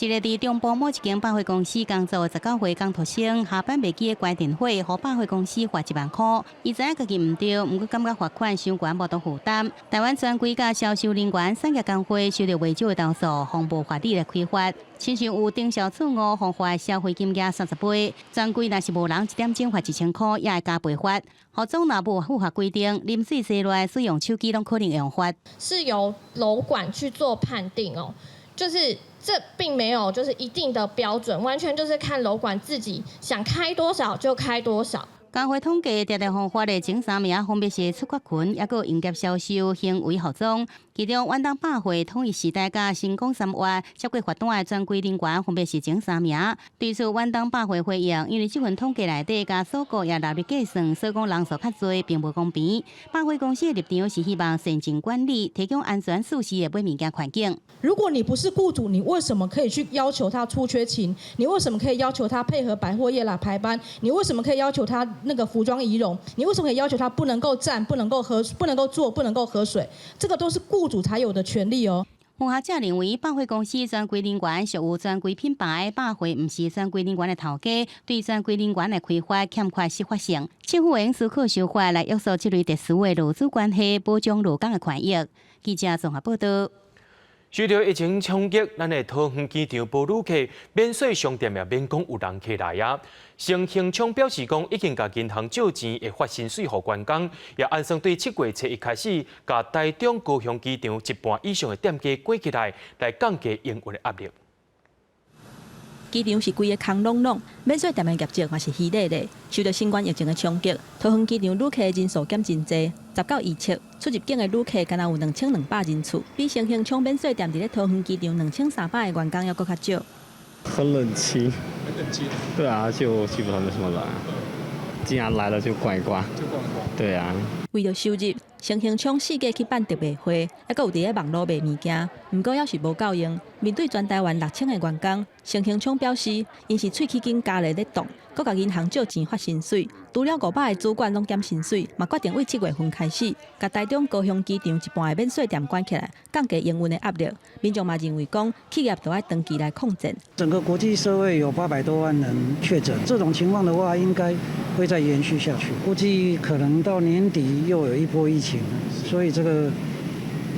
一个佇中部某一間百貨公司工作的19歲工讀生，下班袂記得關電火，予百貨公司罰1萬箍。伊知影家己毋對，毋過感覺罰款傷懸，無法度負擔。台灣專櫃佮銷售人員產業工會收到袂少的投訴，予無法理來開罰。親像有經銷處誤，予罰消費金額30倍；專櫃若是無人一點鐘罰1000箍，也會加倍罰。服裝若無符合規定，啉水、洗內使用手機攏可能會予罰。是由樓管去做判定哦，就是這並沒有就是一定的標準，完全就是看樓管自己想開多少就開多少。工會統計，常常予罰的前三名分別是出缺群，抑閣營業銷售、行為服裝。其中，遠東百貨、統一時代佮星光三越接過罰單的專櫃人員分別是前三名。對此，遠東百貨回應，因為這份統計內底共鎖國也納入計算，所以講人數較濟，並無公平。百貨公司的立場是希望善盡管理，提供安全舒適的買物件環境。如果你不是僱主，你為什麼可以去要求他出缺勤？你為什麼可以要求他配合百貨業來排班？你為什麼可以要求他那個服裝儀容？你為什麼可以要求他不能夠站、不能夠喝、不能夠坐、不能夠喝水？這個都是僱主才有的權利哦。有學者認為，百貨公司專櫃人員屬於專櫃品牌，百貨毋是專櫃人員的頭家，對專櫃人員的開罰欠缺適法性。政府應思考修法來約束這類特殊的勞資關係，保障勞工的權益。記者綜合報道。受著疫情衝擊，咱的桃園機場無旅客，免稅商店也免講有人客來啊。成興昌表示講，已經共銀行借錢會發薪水予員工，也按算對7月初一開始，共台中高雄機場一半以上的店家關起來，來降低營運的壓力。機場是規个空攏攏，免稅店的業績嘛是稀咧咧。受著新冠疫情的衝擊，桃園機場旅客人數減真濟，10到27，出入境的旅客干焦有2200人次，比成興昌免稅店佇咧桃園機場2300个員工猶閣較少。很冷清。很冷清。對啊，就基本上沒什麼人。既然來了就逛一逛。就逛一逛。對啊。為著收入，成興昌四界去辦特賣會，猶閣有佇咧網路賣物件，毋過猶是無夠用。面對全台灣6000个員工，成興昌表示，𪜶是喙齒緊咬咧咧動，閣共銀行借錢發薪水。除了500个主管攏減薪水，嘛決定對7月份開始，共台中高雄機場一半的免稅店關起來，降低營運的壓力。民眾嘛認為講，企業著愛長期來抗戰。整個國際社會有800多萬人確診，這種情況的話，應該會再延續下去，估計可能到年底又有一波疫情，所以這個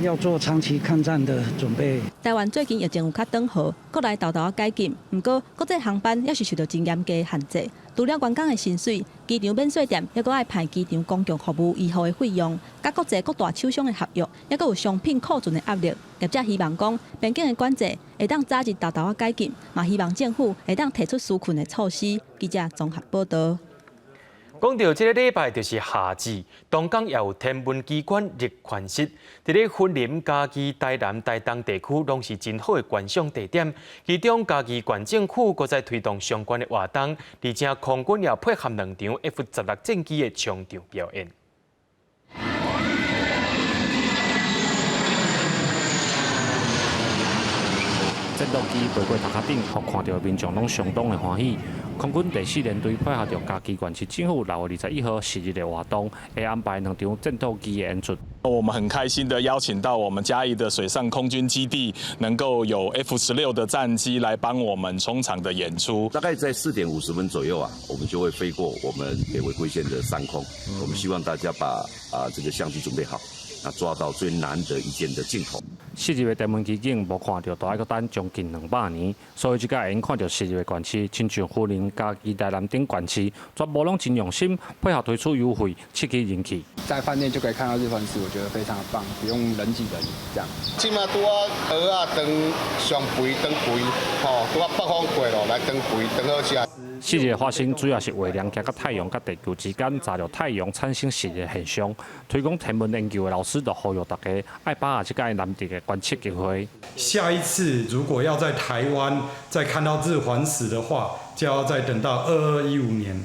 要做長期抗戰的準備。台灣最近疫情有較轉好，國內沓沓仔解禁，毋過國際航班猶是受著真嚴格的限制。除了員工的薪水，機場免稅店猶閣愛派機場公共服務醫護的費用，佮國際各大廠商的合約，猶閣有商品庫存的壓力。業者希望講，邊境的管制會當早日沓沓仔解禁，嘛希望政府會當提出紓困的措施。記者綜合報道。講著這个禮拜就是夏至，當天也有天文奇觀日環食。佇咧雲林、嘉義、台南、台東地區，攏是真好的觀賞地點。其中嘉義縣政府閣在推動相關的活動，而且空軍也配合兩場 F-16戰機的衝場表演。戰鬥機飛過頭殼頂，予看著民眾攏相當的歡喜。空軍第四聯隊配合著嘉義縣市政府6月21號昔日的活動，會安排兩場戰鬥機的演出。我們很開心的邀請到我們嘉義的水上空軍基地，能夠有 F-16的戰機來幫我們衝場的演出。大概在4點50分左右啊，我們就會飛過我們北回歸線的上空。我們希望大家把啊這個相機準備好，那抓到最難得一見的鏡頭。昔日的天文奇景無看著，都愛閣等將近200年，所以這擺會用看著昔日的縣市，親像雲林、嘉義、台南等縣市，全部攏真用心配合推出優惠，刺激人氣。在飯店就可以看到日環食，我覺得非常的棒，不用人擠人這樣。這馬拄仔蚵仔當上肥當肥，吼，拄仔北風過咯，來當肥當好食。昔日的發生主要是月亮行到太陽佮地球之間，閘著太陽產生蝕的現象。推廣天文研究的老師就呼籲大家愛把握這個難得的觀測機會。下一次如果要在台灣再看到日環食的話，就要再等到2215年。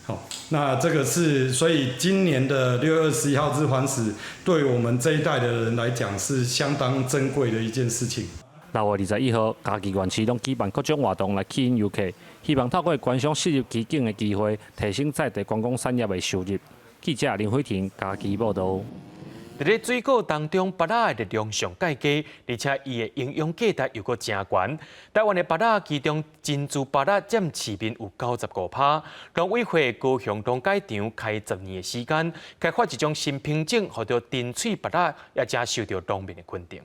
好，那這個是所以今年的6月21號日環食，對我們這一代的人來講是相當珍貴的一件事情。6月21號，嘉義縣市攏舉辦各種活動來吸引遊客，希望透過觀賞昔日奇景的機會，提升在地觀光產業的收入。記者林慧婷嘉義報道。佇咧水果當中，芭樂的熱量上蓋低，而且伊的營養價值又閣誠懸。台灣的芭樂其中珍珠芭樂佔市面有95%。農委會高雄農改場開10年的時間，開發一種新品種，號做珍翠芭樂，也誠受著農民的肯定。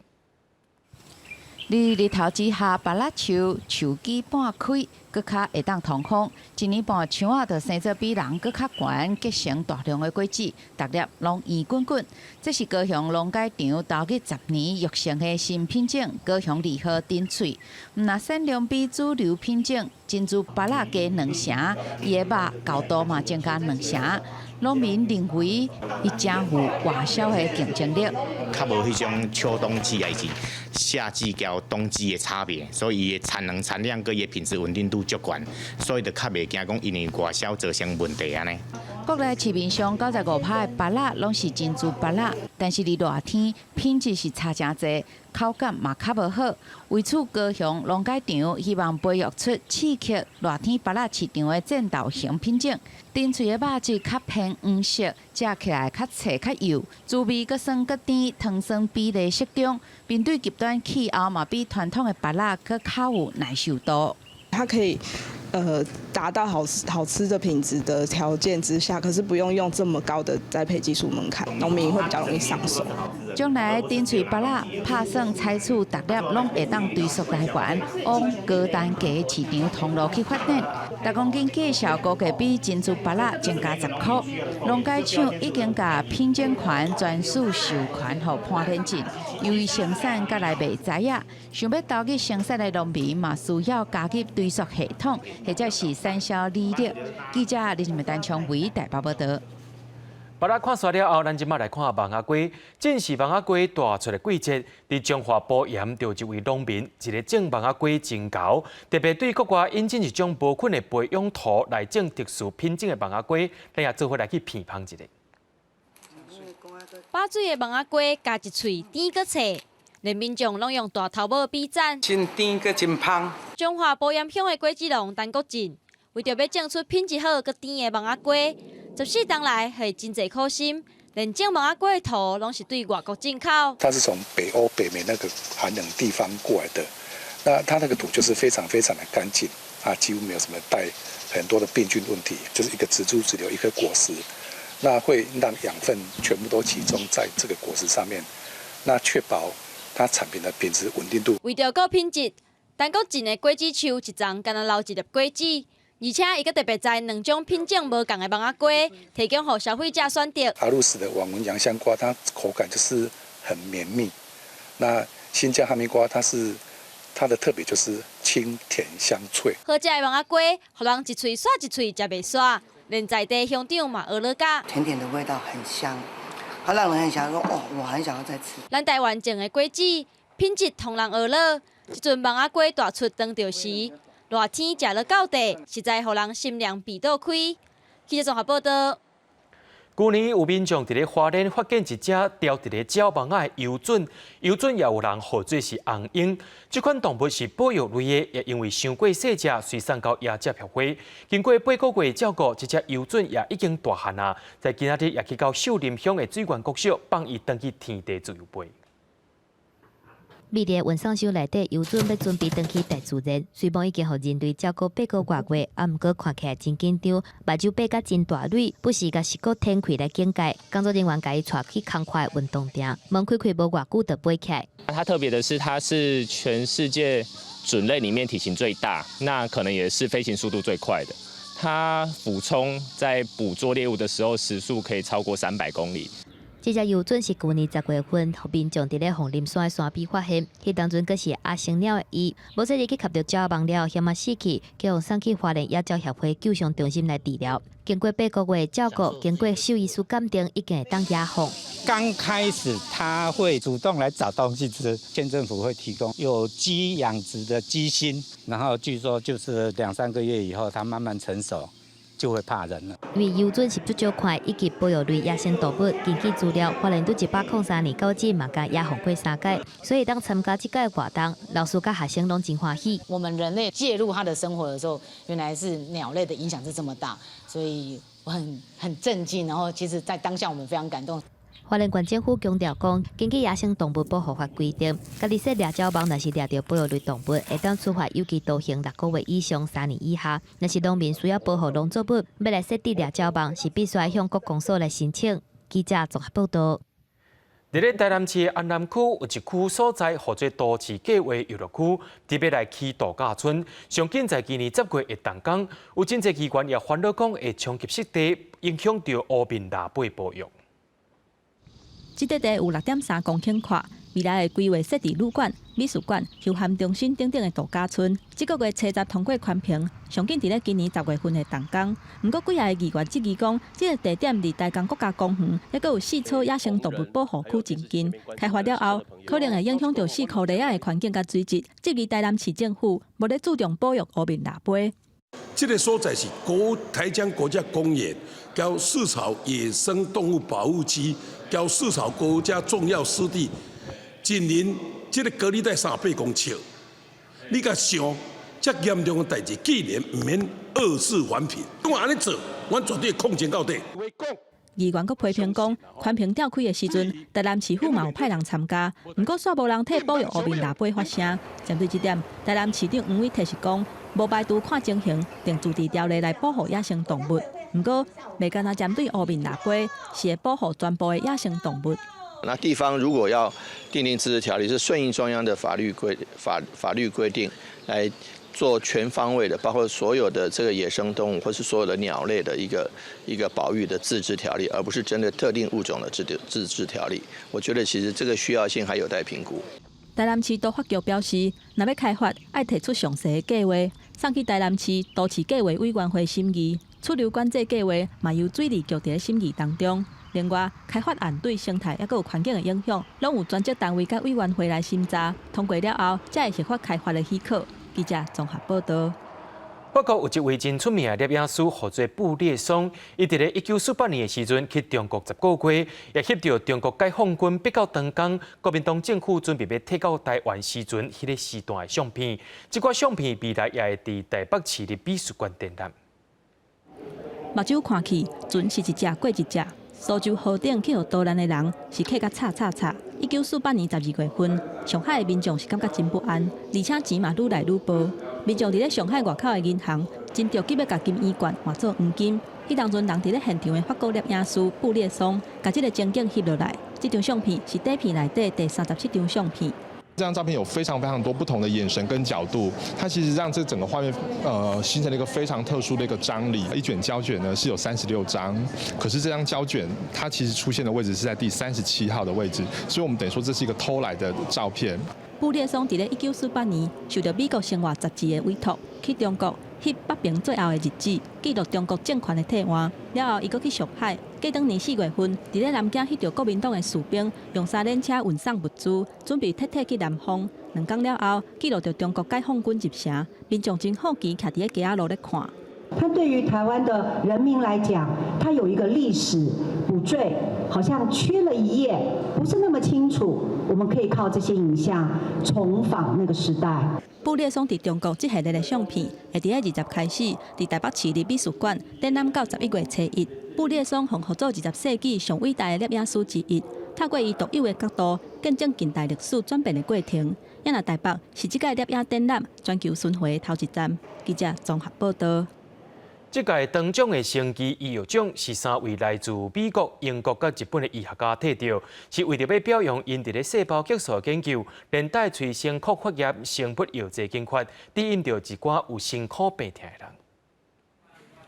佇日頭之下，芭樂樹樹枝半開，閣較會當通風。一年半樹仔就生做比人閣較懸，結成大量的果子，逐粒攏圓滾滾。這是高雄農改場投入10年育成的新品種——高雄二號珍翠。毋但產量比主流品種珍珠芭樂加兩成，伊的肉厚度嘛增加兩成。農民認為，伊誠有外銷的競爭力。較無彼種秋冬季抑是夏季佮冬季的差別，所以伊的產能、產量佮伊的品質穩定度足懸，所以就較袂驚講因為外銷造成問題按呢。國內市面上95%的芭樂攏是珍珠芭樂，但是佇熱天品質是差誠濟，口感嘛較無好。為此，高雄農改場希望培育出刺激熱天芭樂市場的戰鬥型品種。珍翠的肉質較偏黃色，食起來較脆較幼，滋味閣酸閣甜，糖酸比例適中。面對極端氣候嘛，比傳統的芭樂閣較有耐受度。它可以達到好吃好吃的品質的條件之下，可是不用用這麼高的栽培技術門檻，農民會比較容易上手。將來珍翠芭樂拍算採取逐粒攏會當追溯來源，往高單價市場通路去發展。逐公斤價數估計比珍珠芭樂增加10箍。農改場已經共品種權專屬授權予潘天進，由於生產閣來賣知影，想欲投入生產的農民嘛需要加入追溯系統，或者是產銷履歷。記者李志明、陳長偉台北報導。芭樂看煞了後，咱這馬來看網仔雞。正是網仔雞大出的季節，佇彰化埔鹽就有一位農民，一个種網仔雞真𠢕，特別對國外引進一種無菌的培養土來種特殊品種的網仔雞，咱也做伙來去品嘗一下。飽水的網仔雞，咬一喙甜閣脆，連民眾攏用大頭拇比讚。真甜閣真芳。彰化埔鹽鄉的果子農陳國進，為著欲種出品質好、閣甜的網仔雞，14冬來花真濟苦心，連種網仔雞的土攏是對外國進口。它是從北歐、北美那個寒冷地方過來的，那它那個土就是非常非常的乾淨，啊，幾乎沒有什麼帶很多的病菌問題，就是一個植株只留一顆果實，那會讓養分全部都集中在這個果實上面，那確保它產品的品質穩定度。為著顧品質，陳國進的果子樹一叢干焦留一粒果子。而且，伊閣特別栽兩種品種無仝的網仔雞，提供予消費者選擇。阿魯斯的網紋洋香瓜，它口感就是很綿密。那新疆哈密瓜，它是它的特別就是清甜香脆。好食的網仔雞，予人一喙煞一喙食袂煞，連在地鄉長嘛學了甲。甜甜的味道很香，它讓人很想說哦，我很想要再吃。咱台灣種的果子品質予人呵咾，這陣網仔雞大出當著時。熱天食了到底，實在予人心涼鼻倒開。記者綜合報導。舊年有民眾佇咧花蓮發現一隻牢佇咧鳥網仔的遊隼，遊隼也有人號做是紅鷹。這款動物是保育類的，也因為傷過細隻，隨送到野鳥協會。經過8個月照顧，這隻遊隼也已經大漢啊！在今仔日也去到秀林鄉的水源國小，放伊轉去天地自由飛。覕佇運送箱內底，遊隼欲準備轉去大自然，雖罔已經予人類照顧8個外月，啊，毋過看起來真緊張，目睭擘甲真大蕊，不時共舌骨舔開來警戒。工作人員共伊帶去空曠的運動場，門開開無偌久就飛起來。它特別的是，它是全世界隼類裡面體型最大，那可能也是飛行速度最快的。它俯衝在捕捉獵物的時候，時速可以超過300公里。這隻遊隼是舊年10月份，予民眾佇咧鳳林山的山邊發現，彼當陣閣是阿成鳥的伊，無細膩去𾛌著鳥網了，險仔死去，叫予送去花蓮野鳥協會救傷中心來治療。經過8個月照顧，經過獸醫師鑑定，已經會當野放。剛開始他會主動來找東西吃，縣政府會提供有機養殖的雞心，然後據說就是兩三個月以後，它慢慢成熟。就會怕人了。因為遊隼是足少看以及保育類野生動物，根據資料，花蓮對103年到這嘛共野放過三擺，所以當參加這屆活動，老師佮學生攏真歡喜。我們人類介入他的生活的時候，原來是鳥類的影響是這麼大，所以我很震驚。然後其實，在當下我們非常感動。花蓮縣政府強調講，根據野生動物保護法規定，家己設掠鳥網若是掠著保育類動物，會當處罰有期徒刑6個月以上3年以下。若是農民需要保護農作物，欲來設置掠鳥網，是必須愛向國公所來申請。記者綜合報道。佇咧台南市安南區有一區所在，號做都市計畫遊樂區，特別來起度假村。上緊在今年10月會動工，有真濟議員也煩惱講會衝擊濕地，影響著烏面蜊仔保育。這塊地有6.3公頃闊，未來會規劃設置旅館、美術館、休閒中心等等的度假村。這個月初十通過環評，上緊佇咧今年10月份會動工。毋過幾个議員質疑講，這个地點離台江國家公園，猶閣有四草野生動物保護區真近，開發了後，可能會影響著四箍犁仔的環境佮水質。質疑台南市政府無咧注重保育烏面蜊仔。這个所在是國台江國家公園，佮四草野生動物保護區，佮四草國家重要濕地，近鄰這个隔離帶300公尺。你共想，這嚴重的代誌，竟然毋免惡事環評，講按呢做，阮絕對抗爭到底。議員閣批評講，環評召開的時陣，台南市府嘛有派人參加，毋過煞無人替保育烏面蜊仔發聲。針對這點，台南市長黃偉提示講，無排除看情形，訂自治條例來保護野生動物。毋過，袂干焦針對烏面蜊仔，是會保護全部的野生動物。那地方如果要訂定自治條例，是順應中央的法律規定來做全方位的，包括所有的這個野生動物或是所有的鳥類的一個保育的自治條例，而不是針對特定物種的自治條例。我覺得其實這個需要性還有待評估。台南市都發局表示，若欲開發，愛提出詳細的計劃，送去台南市都市計劃委員會審議。出流管制計劃嘛由水利局佇咧審議當中。另外，開發案對生態猶閣有環境的影響，攏有專責單位佮委員會來審查，通過了後，才會核發開發的許可。記者綜合報道。法國有一位真出名的攝影師，號做布列松。伊佇咧1948年的時陣去中國10個月，也翕著中國解放軍逼到長江，國民黨政府準備欲退到台灣時陣，彼个時段的相片。這寡相片未來也會佇台北市立美術館展覽。目睭看去，船是一隻過一隻。蘇州河頂去予渡難的人是客甲吵吵吵。1948年12月份，上海的民眾是感覺真不安，而且錢嘛愈來愈薄。民眾佇咧上海外口的銀行，真著急欲共金圓券換做黃金。彼當陣人佇咧現場的法國攝影師布列松，共這个情景翕落來。這張相片是底片內底第37張相片。這張照片有非常非常多不同的眼神跟角度，它其實讓這整個畫面，形成了一個非常特殊的一個張力。一卷膠卷呢是有36張，可是這張膠卷它其實出現的位置是在第37號的位置，所以我們等於說這是一個偷來的照片。布列松佇咧1948年受著美國生活雜誌的委託，去中國翕北平最後的日子，記錄中國政權的替換。了後，伊閣去上海，過當年4月份，佇咧南京翕著國民黨的士兵用三輪車運送物資，準備撤退去南方。2工了後，記錄著中國解放軍入城，民眾真好奇，徛佇咧街仔路咧看。它對於台灣的人民來講，它有一個歷史補綴，好像缺了一頁，不是那麼清楚。我們可以靠這些影像重訪那個時代。布列松佇中國這系列的相片，會佇咧20開始，佇台北市立美術館展覽到11月初一。布列松予號做20世紀上偉大的攝影師之一，透過伊獨有的角度，見證近代歷史轉變的過程。也若台北是這屆攝影展覽全球巡迴的頭一站。記者綜合報道。這屆得獎的生技醫藥獎是三位來自美國、英國佮日本的醫學家提著，是為著欲表揚𪜶佇咧細胞激素研究，連帶催生抗發炎生物藥劑研發，指引著一寡有辛苦病痛的人。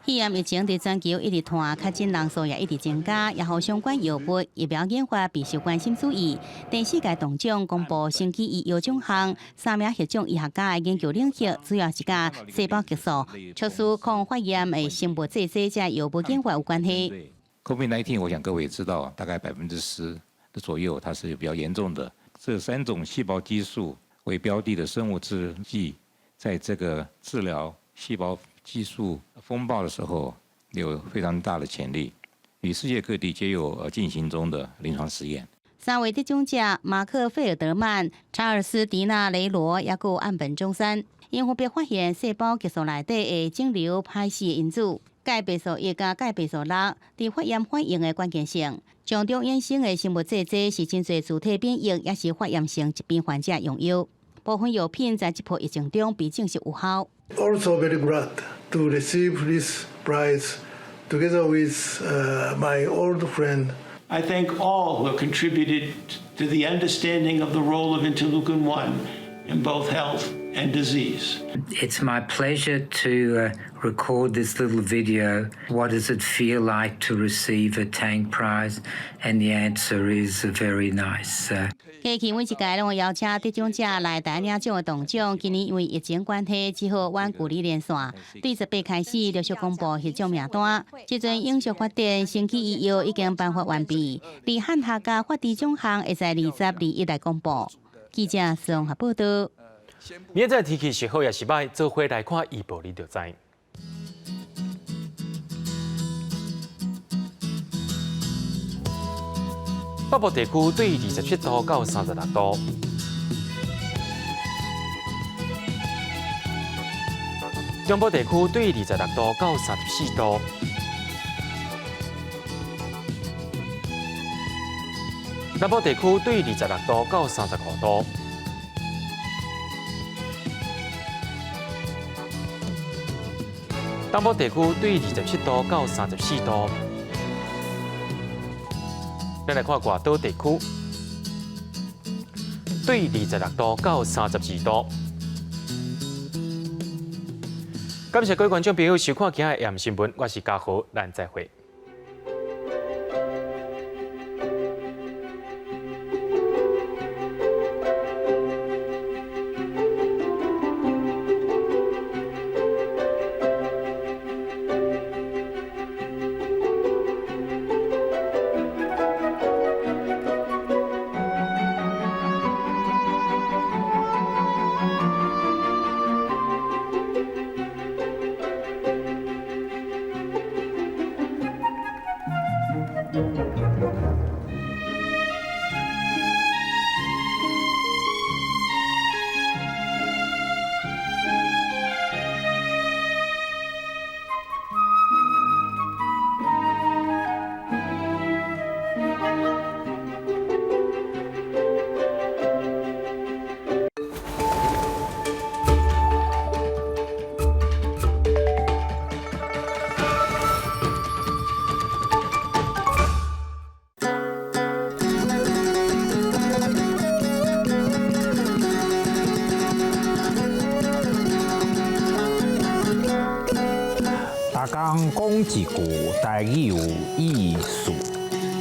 肺炎疫情佇全球一直傳，確診人數也一直增加，也予相關藥物疫苗研發備受關心注意。第四屆銅獎公布生技醫藥獎項，三名獲獎醫學家的研究領域主要是佮細胞激素、促使抗發炎的生物製劑這藥物研發有關係。 COVID-19，我想各位也知道，大概10%的左右，它是比較嚴重的。這三種細胞激素為標的的生物製劑，在這個治療細胞激素風暴的時候，有非常大的潛力，與世界各地皆有進行中的臨床試驗。三位得獎者馬克·費爾德曼、查爾斯·迪納雷羅，抑閣有岸本中山，𪜶分別發現細胞激素內底的腫瘤歹勢因子，鈣白素一佮鈣白素六，佇發炎反應的關鍵性。從中衍生的生物製劑是真濟自體免疫抑是發炎性疾病患者用藥。部分藥品在這波疫情中被證實有效。 Also very glad to receive this prize together with my old friend. I thank all who have contributed to the understanding of the role of interleukin 1 in both health and disease. It's my pleasure to record this little video. What does it feel like to receive a Tang Prize? And the answer is very nice. 過去每一屆攏會邀請得獎者來台領獎的銅獎，今年因為疫情關係，只好遠距離連線。對18開始陸續公布獲獎名單。這陣永續發展生技醫藥已經頒發完畢，而漢學佮法治獎項會在20、21來公布。記者綜合報道。明仔載天氣是好抑是䆀，做伙來看預報，你就知。北部地區對27度到36度，中部地區對26度到34度，南部地區對26度到35度，東部地區對27度到34度。咱來看外島地區，對26度到32度。感謝各位觀眾朋友收看今日的新聞，我是嘉豪，咱再會。逐工講一句台語有意思。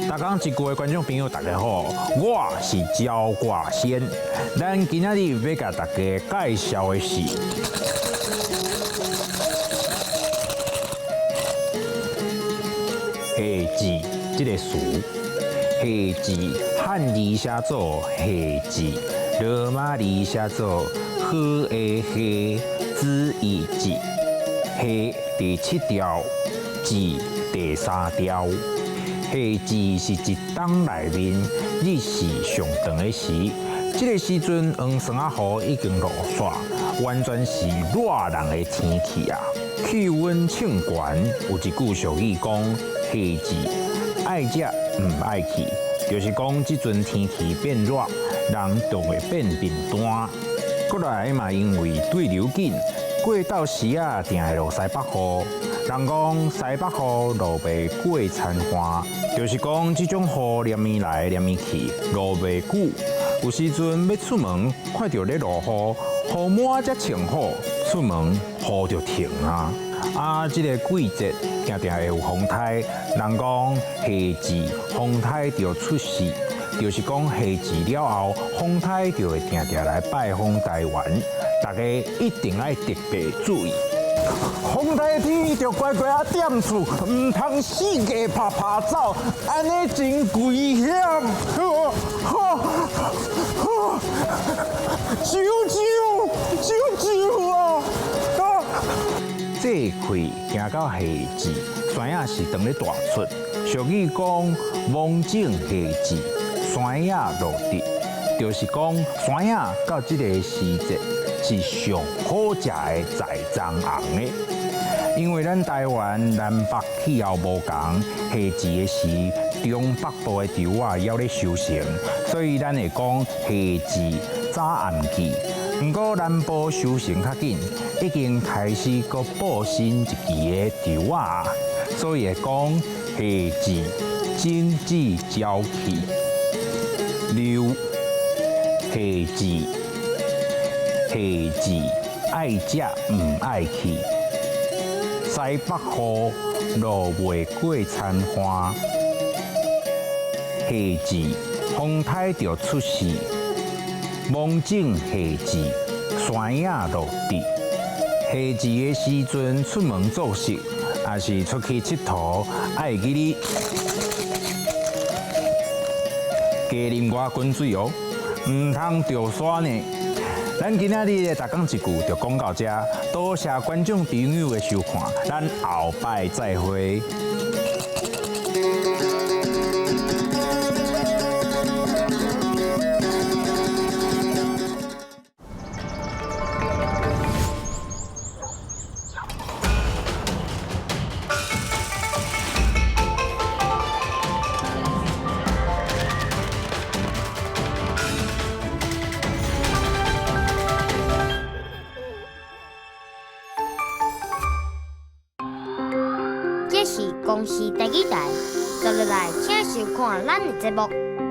逐工一句的觀眾朋友，大家好，我是焦掛仙。咱今仔日欲共大家介紹的是夏至這個詞。夏至漢字寫做夏至，羅馬字寫做好的夏，子一至。夏第七調，至第三調。夏至是一冬內面日時上長的時，這個時陣黃霜仔雨已經落煞，完全是熱人的天氣啊！氣溫衝懸，有一句俗語講：夏至愛食毋愛去，就是講這陣天氣變熱，人就會變貧惰。過來嘛，因為對流緊。過到時仔，定會落西北雨。人講西北雨落袂過田旱，就是講這種雨連綿來連綿去，落袂久。有時陣欲出門，看著咧落雨，雨滿才穿好，出門雨就停啊。啊，這個季節定定會有風颱。人講夏至風颱就出世，就是講夏至了後，風颱就會定定來拜訪台灣。大家一定愛特別注意。風颱天著乖乖仔踮厝，毋通四界拍拍走，按呢真危險。救救救救啊！這氣行到夏至，山仔是當咧大出。俗語講，芒種夏至，山仔落地，就是講山仔到這個時節是上好食的在欉紅的。因為咱台灣南北氣候無仝，夏至的時中北部的稻仔猶咧收成，所以咱會講夏至早暗季。毋過南部收成較緊，已經開始閣播新一季的稻仔，所以會講夏至種子交替。六，夏至，夏至愛食毋愛去，西北雨落袂過田岸。夏至風颱就出世，芒種夏至山野落地。夏至的時陣出門做事，抑是出去𨑨迌，愛記得加啉外滾水哦，毋通著沙呢。咱今仔日的逐工一句就講到這，多謝觀眾朋友的收看，咱後擺再會。這是公視第二台，接落來請收看咱的節目。